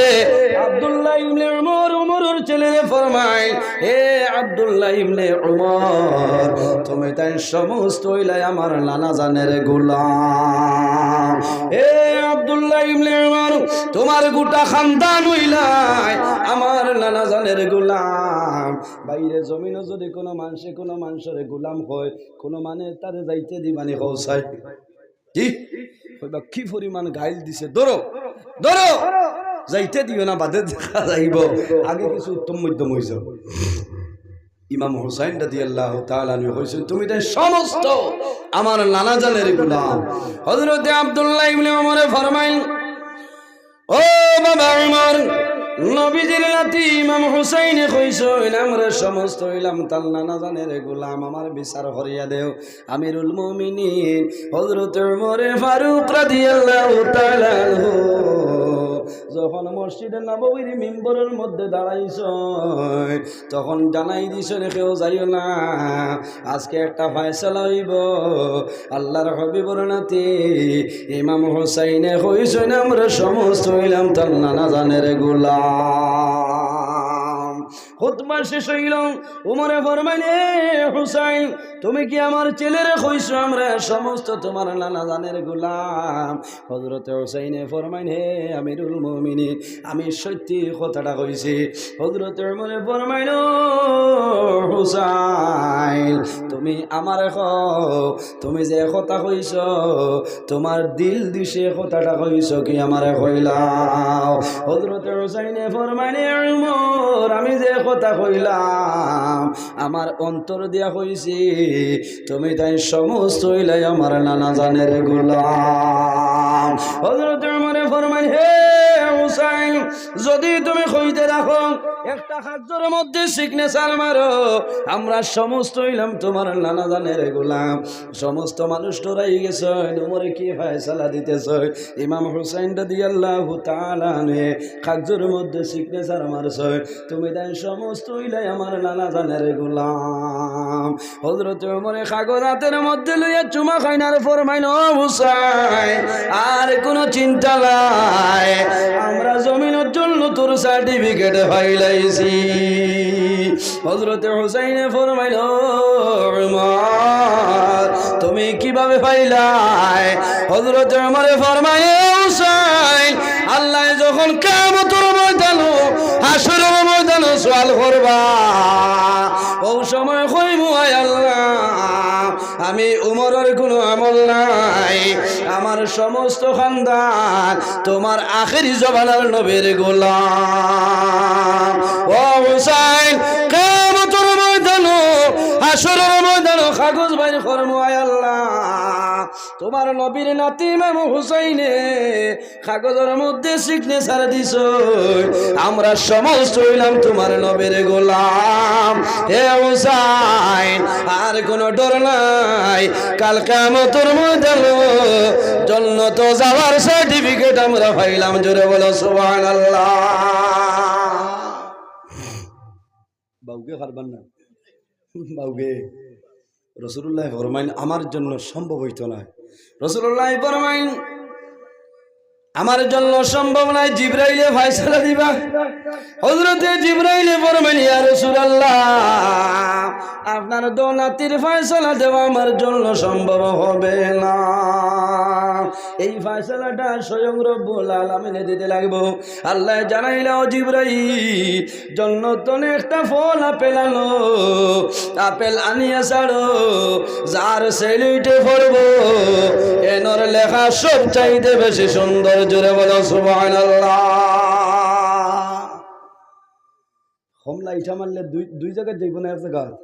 আব্দুল্লাহ ইবনে উমর, উমরর ছেলেরে ফরমাইন, "হে আব্দুল্লাহ ইবনে উমর, তুমি তাইন সমস্ত অইলায় আমার নানা জানের গোলাম। হে আব্দুল্লাহ ইবনে উমর, তোমার গোটা খানদান অইলায় আমার নানা জানের গোলাম।" ভাইরে, জমিনো যদি কুনু মানষে কুনু মানষরে গোলাম কয়, কুনু মানে তারে যাইতে দিবানি কও চাই? কি? কইবা, "কি পরিমাণ গাইল দিছে, ধরো, ধরো, যাইতে দিও না, বাদে দেখা যাইবো, আগে কিছু উত্তম মধ্যম অইযাও।" ইমাম হুসাইন রাদিয়াল্লাহু তাআলা আনহু কইছইন, "তুমি তাইন সমস্ত আমার নানা জানের গোলাম।" হযরতে আব্দুল্লাহ ইবনে উমরে ফরমাইন, "ও বাবা উমর, নবীজির নাতি ইমাম হুসাইনে কইছইন, আমরা সমস্ত অইলাম তার নানা জানের গোলাম, আমার বিচার করিয়া দেও।" আমিরুল মুমিনিন হযরত উমরে ফারুক রাদিয়াল্লাহু তাআলা আনহু যখন মসজিদে নববীর মিম্বরর মধ্যে দাঁড়াইছইন, তখন জানাই দিছইন, "কেউ যাইও না, আজকে একটা ফয়সালা অইবো।" আল্লাহর হাবিবর নাতি ইমাম হুসাইনে কইছইন, "আমরা সমস্ত অইলাম তার নানা জানের গোলাম।" খুতবা শেষ অইল, উমরে ফরমাইন, "এ হুসাইন, তুমি কি আমার ছেলেরে কইছো আমরা সমস্ত তোমার নানা জানের গোলাম?" হযরতে হুসাইনে ফরমাইন, "হে আমিরুল মুমিনিন, আমি সত্যি কথাটা কইছি।" হযরতে উমরে ফরমাইন, "ও হুসাইন, তুমি আমারে কও, তুমি যে কথা কইছো, তোমার দিল দি সে কথাটা কইছো কি আমারে কইলাও?" হযরতে হুসাইনে ফরমাইন, "এ উমর, আমি যে কথা কইলাম, আমার অন্তর দিয়া কইছি, তুমি তাইন সমস্ত অইলায় আমার নানা জানের গোলাম।" হযরতে উমরে ফরমাইন, "হে হুসাইন, যদি তুমি কইতে রাখো, একটা কাগজর মধ্যে সিগনেচার মারো, আমরা সমস্ত অইলাম তোমার নানা জানের গোলাম।" সমস্ত মানুষ ডরাই গেছে, উমরে কি ফয়সালা দিতেছে? ইমাম হুসাইন রাদিয়াল্লাহু তাআলা আনহু কাগজর মধ্যে সিগনেচার মারছে, "তুমি তাইন সমস্ত অইলায় আমার নানা জানের গোলাম।" হযরতে উমরে কাগজ আতর মধ্যে লইয়া চুমা খাইন আর ফরমাইন, "ও হুসাইন, আর কোনো চিন্তা নাই, আমরা জমিনর জন্নতর সার্টিফিকেট পাইলাইছি।" হযরতে হুসাইনে ফরমাইন, "ও উমর, তুমি কিভাবে পাইলায়?" হযরতে উমরে ফরমাইন, "ও হুসাইন, আল্লায় যখন কিয়ামতর ময়দানো, হাশরর ময়দানো সওয়াল করবা, অউ সময় কইমু, 'আয় আল্লাহ, আমি উমরর কোনো আমল নাই, আমার সমস্ত খানদান তোমার আখেরি জমানার নবীর গোলাম।'" ও হুসাইন, কিয়ামতর ময়দানো, হাশরর ময়দানো কাগজ বাইর করমু, "আয় আল্লাহ, তোমার নবীর নাতি ইমাম হুসাইনে কাগজর মধ্যে সিগনেচার দিছইন, আমরা সমস্ত অইলাম তোমার নবীর গোলাম। হে হুসাইন, আর কোনো ডর নাই, কাল কিয়ামতর ময়দানো জন্নতো যাওয়ার সার্টিফিকেট আমরা পাইলাম।" জোরে বলো সুবহানাল্লাহ। বাউগে পারবার না, বাউগে। রাসূলুল্লায় ফরমাইন, "আমার জন্য সম্ভব অইতো নায়।" রাসূলুল্লায় ফরমাইন, "আমার জন্য সম্ভব নায়, জিব্রাইলে ফয়সালা দিবা।" হযরতে জিব্রাইলে ফরমাইন, "ইয়া রাসূলুল্লাহ, আপনার দো নাতির ফয়সালা দেওয়া আমার জন্য সম্ভব হবে না। এই ফয়সালাটা স্বয়ং রব্বুল আলামিনে দিতে লাগবো।" আল্লায় জানাইলা, "ও জিব্রাইল, জন্নত তনে একটা ফল আপেল আনো, আপেল আনিয়া ছাড়ো, যার সেলুইটে পড়বো, এনর লেখা সব চাইতে বেশি সুন্দর।" জোরে বলো সুবহানাল্লাহ। কমলা ইটা মারলে দুই, দুই জাগাত যাইবো না, এক জাগাত।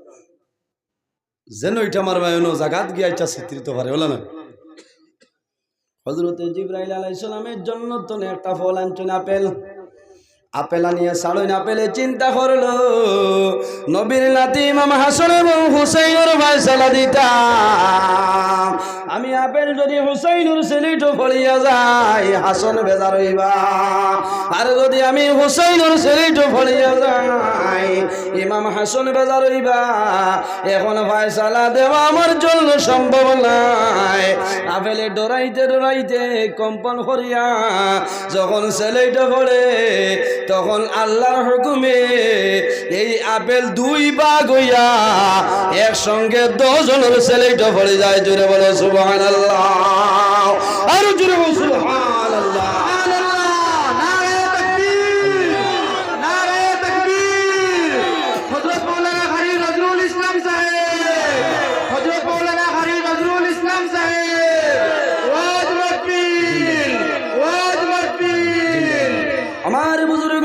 যেন ইটা মারবা, এনো জাগাত গিয়া ইটা ছিত্রিত পারে, বলে না? হযরতে জিব্রাইল আলাইহিস সালামে জন্নত তনে একটা ফল আনছইন, আপেল। আপেল আনিয়া ছাড়ইন, আপেলে চিন্তা করলো, নবীর নাতি ইমাম হাসান এবং হুসাইনর ফয়সালা দিতাম। আমি আপেল যদি হুসাইনর সেলুইটো পড়িয়া যায়, হাসান বেজার অইবা। আর যদি আমি হুসাইনর সেলুইটো পড়িয়া যায়, ইমাম হাসান বেজার অইবা। এখন ফয়সালা দেওয়া আমার জন্য সম্ভব নায়। আপেলে ডরাইতে ডরাইতে কম্পন করিয়া যখন সেলুইটো পড়ে, তখন আল্লাহর হুকুমে এই আপেল দুই ভাগ অইয়া একসঙ্গে দশ জনর সেলুইটো পড়ি যায়। জোরে বলো সুবহানাল্লাহ, আরো জোরে বলো সুবহানাল্লাহ। নারায়ে তাকবীর, নারায়ে তাকবীর। হযরত মাওলানা কারি নজরুল ইসলাম সাহেব, হযরত মাওলানা কারি নজরুল ইসলাম সাহেব, ওয়াজ মাহফিল, ওয়াজ মাহফিল। আমার বুজুর্গ,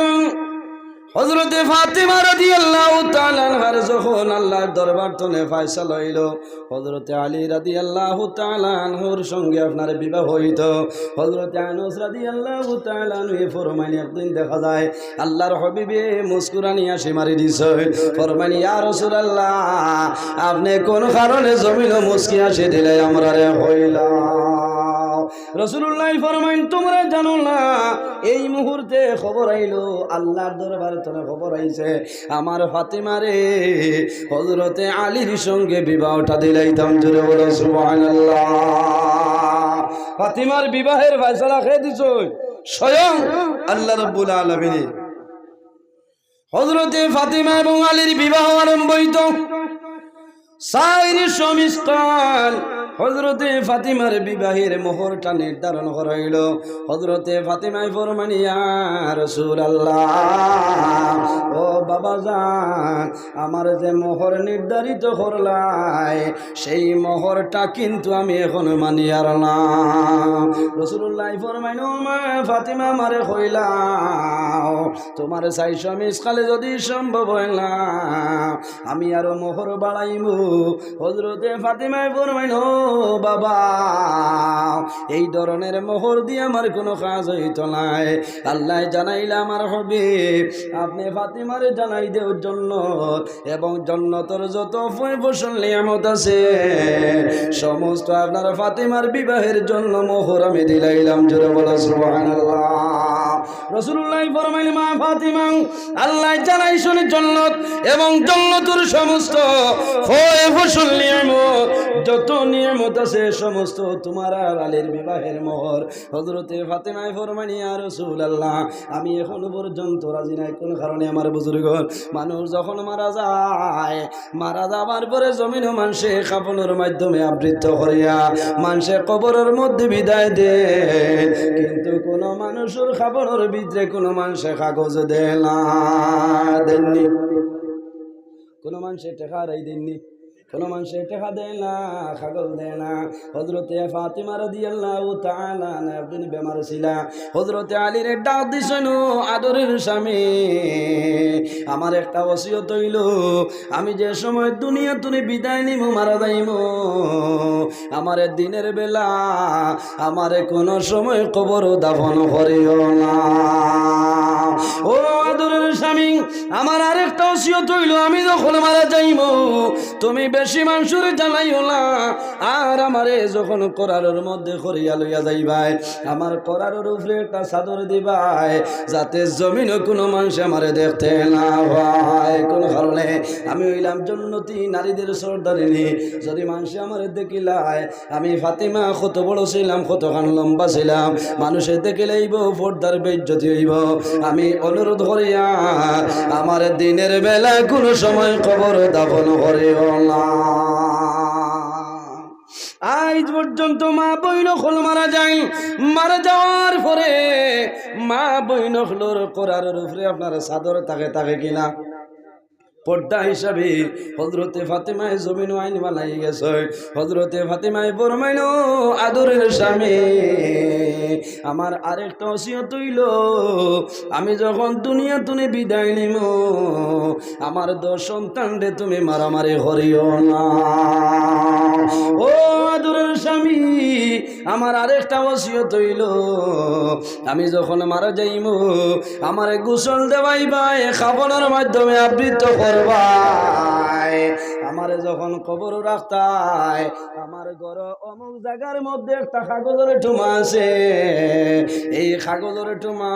হযরতে ফাতিমা রাদিয়াল্লাহু তাআলা আনহার যখন আল্লাহর দরবার তনে ফয়সালা অইলো, হযরতে আলী রাদিয়াল্লাহু তাআলা আনহুর সঙ্গে আপনার বিবাহ অইতো। হযরতে আনাস রাদিয়াল্লাহু তাআলা আনহু ফরমাইন, একদিন দেখা যায় আল্লাহর হাবিবে মুস্কুরানি হাসি মারি দিছইন। ফরমাইন, "ইয়া রাসূলুল্লাহ, আপনে কোন কারণে জমিনো মুস্কি হাসি দিলে আমরারে কইলাও?" রাসূলুল্লাহ ফরমাইন, "তোমরা জানো না, এই মুহূর্তে খবর আইলো, আল্লাহর দরবার তনে খবর আইছে, আমার ফাতিমারে হযরতে আলীর সঙ্গে বিবাহটা দিলাইতাম।" জোরে বলো সুবহানাল্লাহ। ফাতিমার বিবাহের ফয়সালা কে দিছইন? স্বয়ং আল্লাহ রাব্বুল আলামিনে। হযরতে ফাতিমা এবং আলীর বিবাহ আরম্ভ হইত। চাইরশো মিসকাল হযরতে ফাতিমার বিবাহের মোহরটা নির্ধারণ করা হইল। হযরতে ফাতিমায় ফরমাইন, "ইয়া রাসূলুল্লাহ, ও বাবা যান, আমার যে মোহর নির্ধারিত করলায়, সেই মোহরটা কিন্তু আমি এখন মানিয়ার না।" রাসূলুল্লাহ ফরমাইন, "ও মা ফাতিমা, আমারে কইলাও, তুমার চাইরশো মিসকালে যদি সম্ভব হয় না, আমি আরো মোহর বাড়াইমু।" হযরতে ফাতিমায় ফরমাইন, "ও বাবা, এই ধরনের মোহর দিয়া আমার কোনো কাজ হইতো নায়। আল্লায় জানাইলা, আমার হাবিব, আপনে ফাতিমারে জানাই দেও জন্নত এবং জন্নতর যত ফয় ফসল নিয়ামত আছে, সমস্ত আপনার ফাতিমার বিবাহের জন্য মোহর আমি দিলাইলাম।" জোরে বলো সুবহানাল্লাহ। রাসূলুল্লাহ ফরমাইন, "মা ফাতিমা, আল্লায় জানাইছইন জন্নত এবং জন্নতর সমস্ত ফয় ফসল নিয়ামত, যত নিয়ামত আছে, সমস্ত তুমার আর আলীর বিবাহের মোহর।" হযরতে ফাতিমায় ফরমাইন, "ইয়া রাসূলুল্লাহ, আমি এখনো পর্যন্ত রাজি নাই।" কোন কারণে আমার বুজুর্গ? মানুষ যখন মারা যায়, মারা যাবার পরে জমিনো মানষে কাফনর মাধ্যমে আবৃত করিয়া মানষে কবরর মধ্যে বিদায় দেয়, কিন্তু কোনো মানুষর কাফনর ভিতরে কোনো মানষে কাগজ দেয় না, দেননি। কোনো মানষে টেকা হারাই দেননি, কোনো মানষে টেকা দেয় না, কাগজ দেয় না। হযরতে ফাতিমা রাদিয়াল্লাহু তাআলা আনহা একদিন বেমার ছিলা। হযরতে আলীরে ডাক দিছইন, "ও আদরের স্বামী, আমার একটা ওসিয়ত অইল, আমি যে সময় দুনিয়া তুনে বিদায় নিমু, মারা যাইমু, আমারে দিনের বেলা আমারে কোনো সময় কবরো দাফন করিও না।" ও আদরের স্বামী, আমার আরেকটা ওসিয়ত অইল, আমি যখন মারা যাইমু, তুমি বেশি মানষরে জানাইও না, আর আমারে যখন করারর মধ্যে করিয়া লইয়া যাইবায়, আমার করারর উপরে একটা চাদর দিবায়, যাতে জমিনো কোনো মানষে আমারে দেখতে না পায়। কোন কারণে? আমি অইলাম জন্নতি নারীদের সর্দারিনী। যদি মানষে আমারে দেখিলায়, আমি ফাতিমা কত বড় ছিলাম, কতখান লম্বা ছিলাম, মানষে দেখিলাইবো, পর্দার বেইজ্জতি অইবো। আমি অনুরোধ করিয়া আমারে দিনের বেলা কোনো সময় কবরো দাফন করিও না। আইজ পর্যন্ত মা বইন অকল মারা যায়, মারা যাওয়ার পরে মা বইন অকলর করারর উপরে আপনার চাদর থাকে, থাকে কিনা? পর্দা হিসাবে হযরতে ফাতিমায় জমিনো আইন বানাই গেছে। হযরতে ফাতিমায় ফরমাইন, "ও আদরের স্বামী, আমার আরেকটা ওসিয়ত অইল, আমি যখন দুনিয়া তুনে বিদায় নিমু, আমার দশ সন্তানরে তুমি মারামারি করিও না।" ও আদরের স্বামী, আমার আরেকটা ওসিয়ত অইল, আমি যখন মারা যাইমু, আমারে গোসল দেওয়াইবায়, কাফনর মাধ্যমে আবৃত করবায়, আমারে যখন কবরো রাখতায়, আমার ঘরো অমুক জাগার মধ্যে একটা কাগজর টুমা আছে, এই কাগজর টুমা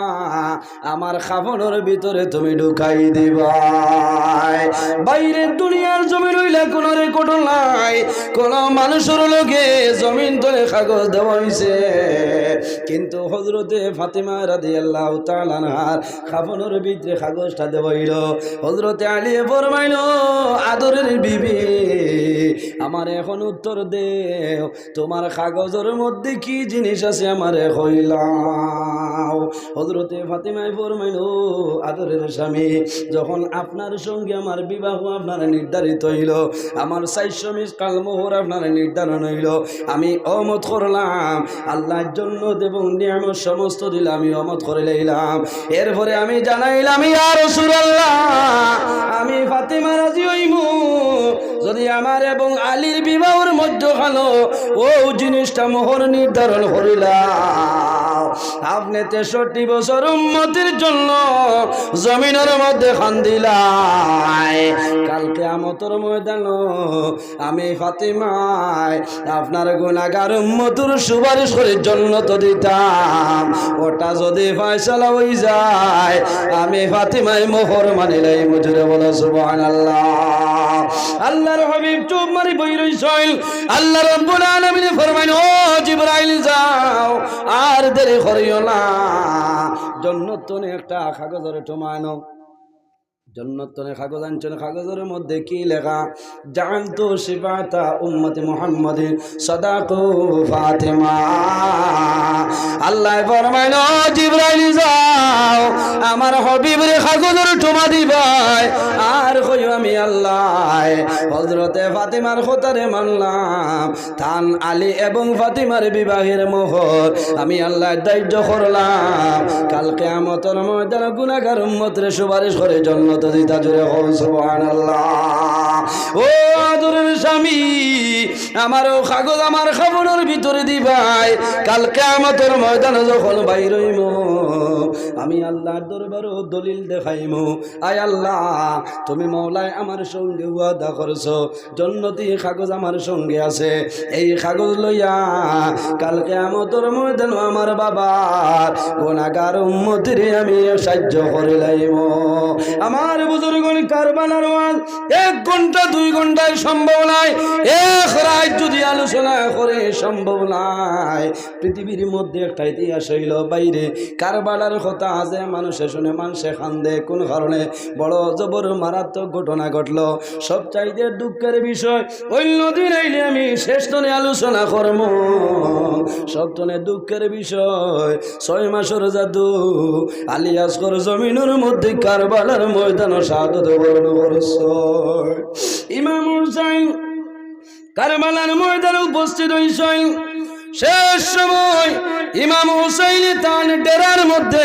আমার কাফনর ভিতরে তুমি ঢুকাই দিবায়। বাইরের দুনিয়ার জমিন অইলা কোনো রেকর্ড নাই, কোনো মানষর লগে জমিন তনে কাগজ দেওয়া অইছে, কিন্তু হযরতে ফাতিমা রাদিয়াল্লাহু তাআলা আনহার কাফনর ভিতরে কাগজটা দেওয়া অইল। হযরতে আলীয়ে ফরমাইন, "আদরের বিবি, আমারে এখন উত্তর দেও, তুমার কাগজর মধ্যে কি জিনিস আছে আমারে কইলাও।" হযরতে ফাতিমায় ফরমাইন, "ও আদরের স্বামী, যখন আপনার সঙ্গে আমার বিবাহ আপনার নির্ধারিত অইল, আমার চাইরশো মিসকাল মোহর আপনার নির্ধারণ অইল, আমি অমত করলাম, আল্লাহর জন্নত এবং নিয়ামত সমস্ত দিলা, আমি অমত করিলাইলাম। এরপরে আমি জানাইলাম, ইয়া রাসূলুল্লাহ, আমি ফাতিমা রাজি অইমু, যদি আমার এবং আলীর বিবাহর মধ্যখানো অউ জিনিসটা মোহর নির্ধারণ করিলাও, আপনে তেষট্টি বছর উম্মতির জন্য জমিনর মধ্যে কান্দিলায়, কাল কিয়ামতর ময়দানো আমি ফাতিমায় আপনার গুনাগার উম্মতর সুপারিশ করি জন্নত দিতাম। ওটা যদি ফয়সালা অই যায়, আমি ফাতিমায় মোহর মানিলাইমু। জোরে বলো সুবহানাল্লাহ। আল্লাহর হাবিব চুপ মারি বই রইছইন। আল্লাহ রাব্বুল আলামিনে ফরমাইন, "ও জিবরাইল, যাও, আর দেরি করিও না, জন্নত তনে একটা কাগজর টুমা আনো।" জন্নত তনে কাগজ আনছইন, কাগজর মধ্যে কি লেখা? "জাআলতু শিফাআতা উম্মতি মুহাম্মাদিন সাদাকু ফাতিমা।" আল্লায় ফরমাইন, "ও জিবরাইল, যাও, আমার হাবিবরে কাগজর টুমা দিবায়, আর কইও আমি আল্লায় হযরতে ফাতিমার কথারে মানলাম।" তান আলী এবং ফাতিমার বিবাহের মোহর আমি আল্লায় ধার্য করলাম। কাল কিয়ামতর ময়দানো গুনাহগার উম্মতরে সুপারিশ করি জন্নতো দিতা। জোরে কও সুবহানাল্লাহ। ও আদরের স্বামী, আমার অউ কাগজ আমার কাফনর ভিতরে দিবায়। কাল কিয়ামতর ময়দানো যখন বাইর অইমু, আমি আল্লার দরবারো দলিল দেখাইমু, "আয় আল্লাহ, তুমি মওলায় আমার সঙ্গে ওয়াদা করছো, জন্নতি কাগজ আমার সঙ্গে আছে, এই কাগজ লইয়া কাল কিয়ামতর ময়দানো আমার বাবার গুনাহগার উম্মতরে আমি সাহায্য করিলাইমু।" আমার বুজুর্গগণ, কারবালার ওয়াজ এক ঘন্টা দুই ঘন্টায় সম্ভব নায়, এক রাইত যদি আলোচনা করি সম্ভব নায়। পৃথিবীর মধ্যে একটা ইতিহাস অইলো, বাইরে কারবালার কথা আছে, মানুষে শুনে, মানুষে কান্দে। কোন কারণে? বড় জবর মারাত্মক ঘটনা ঘটলো। সবচাইতে দুঃখের বিষয়, অইন্য দিন আইলে আমি শেষ তনে আলোচনা করমু। সব তনে দুঃখের বিষয়, ছয় মাসর জাদু আলী আসগর জমিনর মধ্যে কারবালার ময়দানো শাহাদত বরণ করছে। ইমাম হুসাইন কারবালার ময়দানে উপস্থিত অইছইন। শেষ সময় ইমাম হুসাইনে তান ডেরার মধ্যে,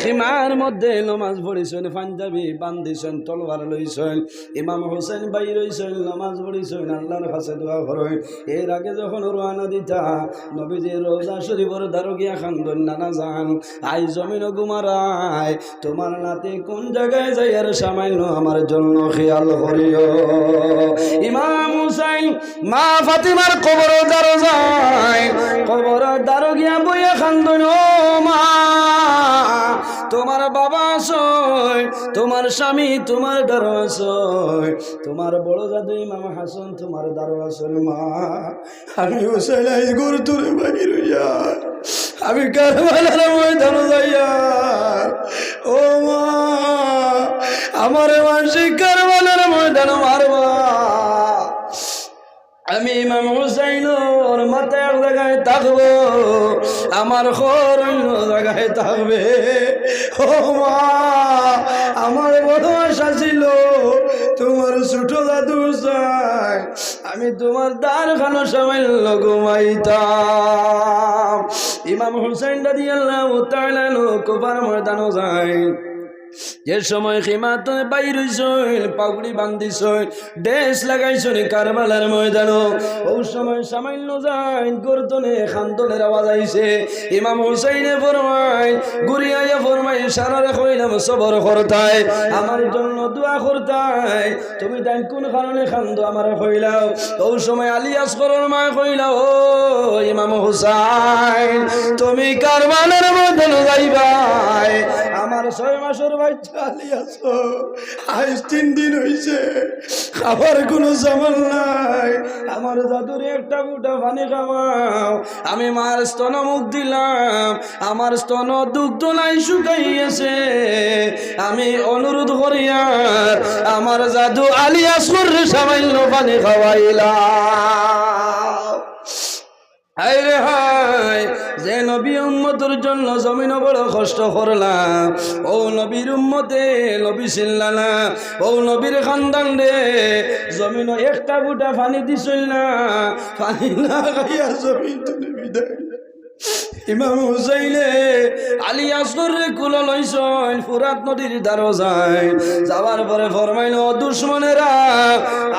খিমার মধ্যে নমাজ পড়িছইন, পাঞ্জাবি বান্ধিছইন, তলোয়ার লইছইন। ইমাম হুসাইন বাইর অইছইন, নমাজ পড়িছইন, আল্লার কাছে দোয়া করইন। এর আগে যখন রওয়ানা দিতা, নবীজির রওজা শরীফর দ্বারো গিয়া কান্দইন, "নানা জান, আইজ জমিনো ঘুমারায়, তুমার নাতি কোন জাগায় যাইয়ার সামান্য আমার জন্য খিয়াল করিও।" ইমাম হুসাইন মা ফাতিমার কবরর দ্বারো যাইন, কবরর দ্বারো গিয়া বইয়া কান্দইন, "ও মা, তুমার বাবা আছইন, তুমার স্বামী তুমার দ্বারো আছইন, তুমার বড় জাদু ইমাম হাসান তুমার দ্বারো আছইন মা।" আমি হুসাইন আইজ ঘর তনে বাইর অইয়া আমি কারবালার ময়দানো যাইয়ার, ও মা, আমারে মানষে কারবালার ময়দানো মারবা। আমি ইমাম হুসাইনর মাথা এক জাগায় থাকবো, আমার ঘর অইন্য জাগায় থাকবে। ও মা, আমার বড় আশা ছিল তুমার ছোট জাদু হুসাইন আমি তুমার দ্বারখানো সামান্য ঘুমাইতাম। ইমাম হুসাইন রাদিয়াল্লাহু তাআলা আনহু কুফার ময়দানো যাইন। যে সময় খিমা তনে বাইর অইছইন, পাগড়ি বান্ধিছইন, ড্রেস লাগাইছইন কারবালার ময়দানো, অউ সময় সামান্য যাইন ঘর তনে কান্দনের আওয়াজ আইছে। ইমাম হুসাইনে ফরমাইন, ঘুরি আইয়া ফরমাইন, "সারারে কইলাম সবর করতায়, আমার জন্য দোয়া করতায়।" তুমি তাইন কোন কারণে কান্দো আমারে কইলাও? অউ সময় আলী আসগরর মায় কইলা, "ও ইমাম হুসাইন, তুমি কারবালার ময়দানো যাইবায়, আমার ছয় মাসর বাইচ্চা আলী আসগর, আইজ তিন দিন অইছে, খাবার কুনু সামান নাই, আমার জাদুরে একটা ফুটা পানি খাওয়াও, আমি মার স্তন মুখ দিলাম, আমার স্তন দুগ্ধ নাই শুকাই গেছে, আমি অনুরোধ করিয়ার আমার জাদু আলী আসগররে সামান্য পানি খাওয়াইলাও।" হায় রে হায়, যে নবী উম্মতর জন্য জমিনো বড় কষ্ট করলা, অউ নবীর উম্মতে নবী চিনলা না, অউ নবীর খান্দানরে জমিনো একটা ফুটা পানি দিছইন না, পানি না খাইয়া জমিন তনে বিদায়। ইমাম হুসাইনে আলী আসগররে কুলো লইছইন, ফুরাত নদীর দ্বারো যাইন। যাওয়ার পরে ফরমাইন, "ও দুশমনেরা,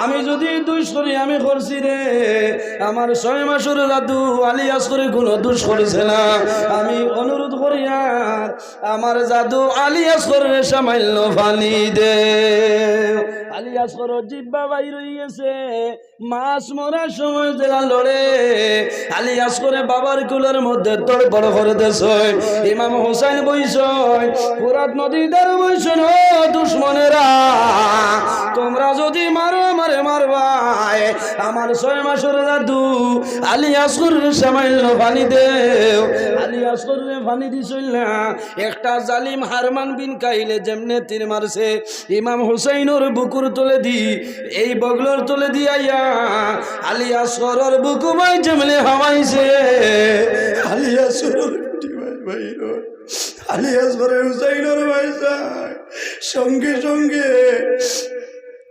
আমি যুদি দুষ করি, আমি করছি রে, আমার ছয় মাসর জাদু আলী আসগরে কুনু দুষ করছে না, আমি অনুরোধ করিয়ার আমার জাদু আলী আসগররে সামান্য পানি দেও।" আলী আসগরর জিব্বা বাইর অইগেছে, মাছ মরার সময় যেলা লড়ে, আলী আসগরে বাবার কুলর মধ্যে তড়ফড় করতেছইন। ইমাম হুসাইন বইছইন, ফুরাত নদীর দ্বারো বইছইন, "ও দুশমনেরা, তুমরা যুদি মারো আমারে মারবায়, আমার ছয় মাসর জাদু, আলী আসগররে সামান্য পানি দেও। আলী আসগররে পানি দিছইন না। একটা জালিম হারমান বিন কাইলে যেমনে তীর মারছে ইমাম হুসাইনর বুকুর তলেদি, এই বগলর তলেদি আইয়া আলী আসগরর বুকু বায় যেমনে হামাইছে, আলী আসগরর পিঠি বায় বাইর অয়। আলী আসগরে হুসাইনর বায় চায়, সঙ্গে সঙ্গে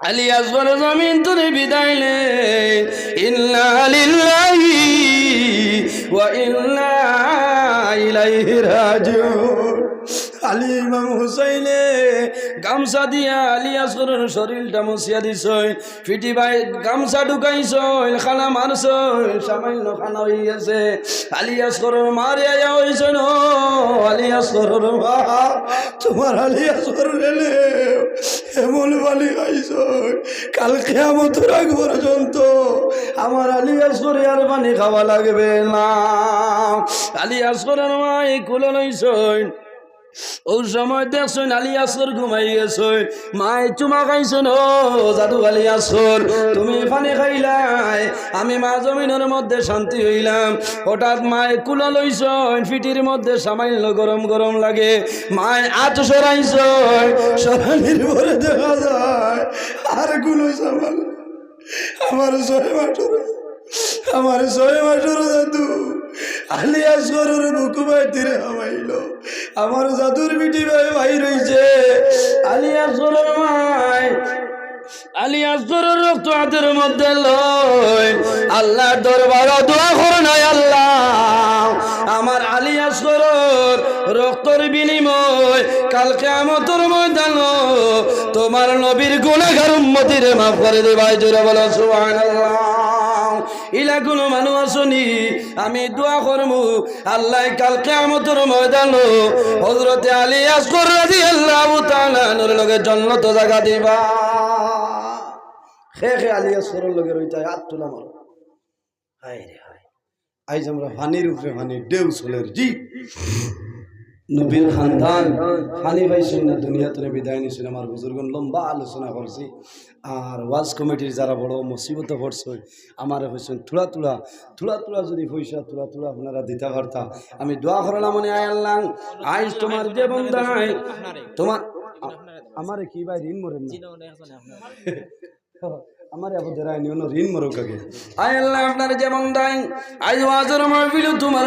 আলী আসগর জমিন তনে বিদায় নেয়। ইন্না লিল্লাহি ওয়া ইন্না ইলাইহি রাজিউন। আলী ইমাম হুসাইনে গামছা দিয়া আলী আসগরর শরীলটা মুছিয়া দিছইন, পিঠি বায় গামছা ঢুকাইছইন, কানা মারছইন, সামান্য কানা অইগেছে। আলী আসগরর মারে আইয়া কইছইন, "ও আলী আসগরর মা, তুমার আলী আসগররে নেও, এমন পানি খাইছইন, কাল কিয়ামতর আগ পর্যন্ত আমার আলী আসগরে আর পানি খাওয়া লাগবে না।" আলী আসগরর মায় কুলো লইছইন। অউ সময় দেখছইন আলী আসগর ঘুমাই গেছইন। মায় চুমা খাইছইন, "ও জাদু আলী আসগর, তুমি পানি খাইলায়, আমি মা জমিনর মধ্যে শান্তি অইলাম।" হঠাৎ মায় কুলো লইছইন, পিঠির মধ্যে সামান্য গরম গরম লাগে। মায় আত সরাইছইন, সরানির পরে দেখা যায় আর কুলো সামান্য আমার ছয় মাসর, আমার ছয় মাসর জাদু আলী আসগরর বুকু বায় তীর হামাইলো। আমার জাদুর পিঠি বায় বাইর অইছে। আলী আসগরর মায় আলী আসগরর রক্ত আতর মধ্যে লইন, আল্লার দরবারো দোয়া করইন, "আয় আল্লা, আমার আলী আসগরর রক্তর বিনিময় কাল কিয়ামতর ময়দানো তুমার নবীর গুনাগার উম্মতিরে মাফ করি দিবায়।" জোরে বলো সুবহানাল্লাহ। ইলা কুনু মানুষ আছইন নি? আমি দোয়া করমু, আল্লায় কাল কিয়ামতর ময়দানো হযরতে আলী আসগর রাদিয়াল্লাহু তাআলা আনহুর লগে জন্নতো জাগা দিবা। কে কে আলী আসগরর লগে রইতায়, আত তুলা মারো। হায় রে হায়। আইজ আমরা পানির উপরে পানি, ঢেউ চলের, জি। নবীর খানদান, পানি পাইছইন না, দুনিয়া তনে বিদায় নিছইন। আমার বুজুর্গন লম্বা আলোচনা করছি। আর ওয়াজ কমিটির যারা বড় মুসিবতো পড়ছইন, আমারে কইছইন, "থুড়া থুড়া, থুড়া থুড়া যদি পয়সা থুড়া থুড়া আপনারা দিতা পারতা।" আমি দোয়া করলাম, মনে, "আয় আল্লা, আইজ তুমার যে বন্দায়, তুমার, আ-, আমারে কি ভাই ঋণ মরেন না?" আমারে আবু দেরাইনি অনো ঋণ মরক আগে। আয় আল্লা, আপনার যে বন্দায়, আইজ ওয়াজর মাহফিলো তুমার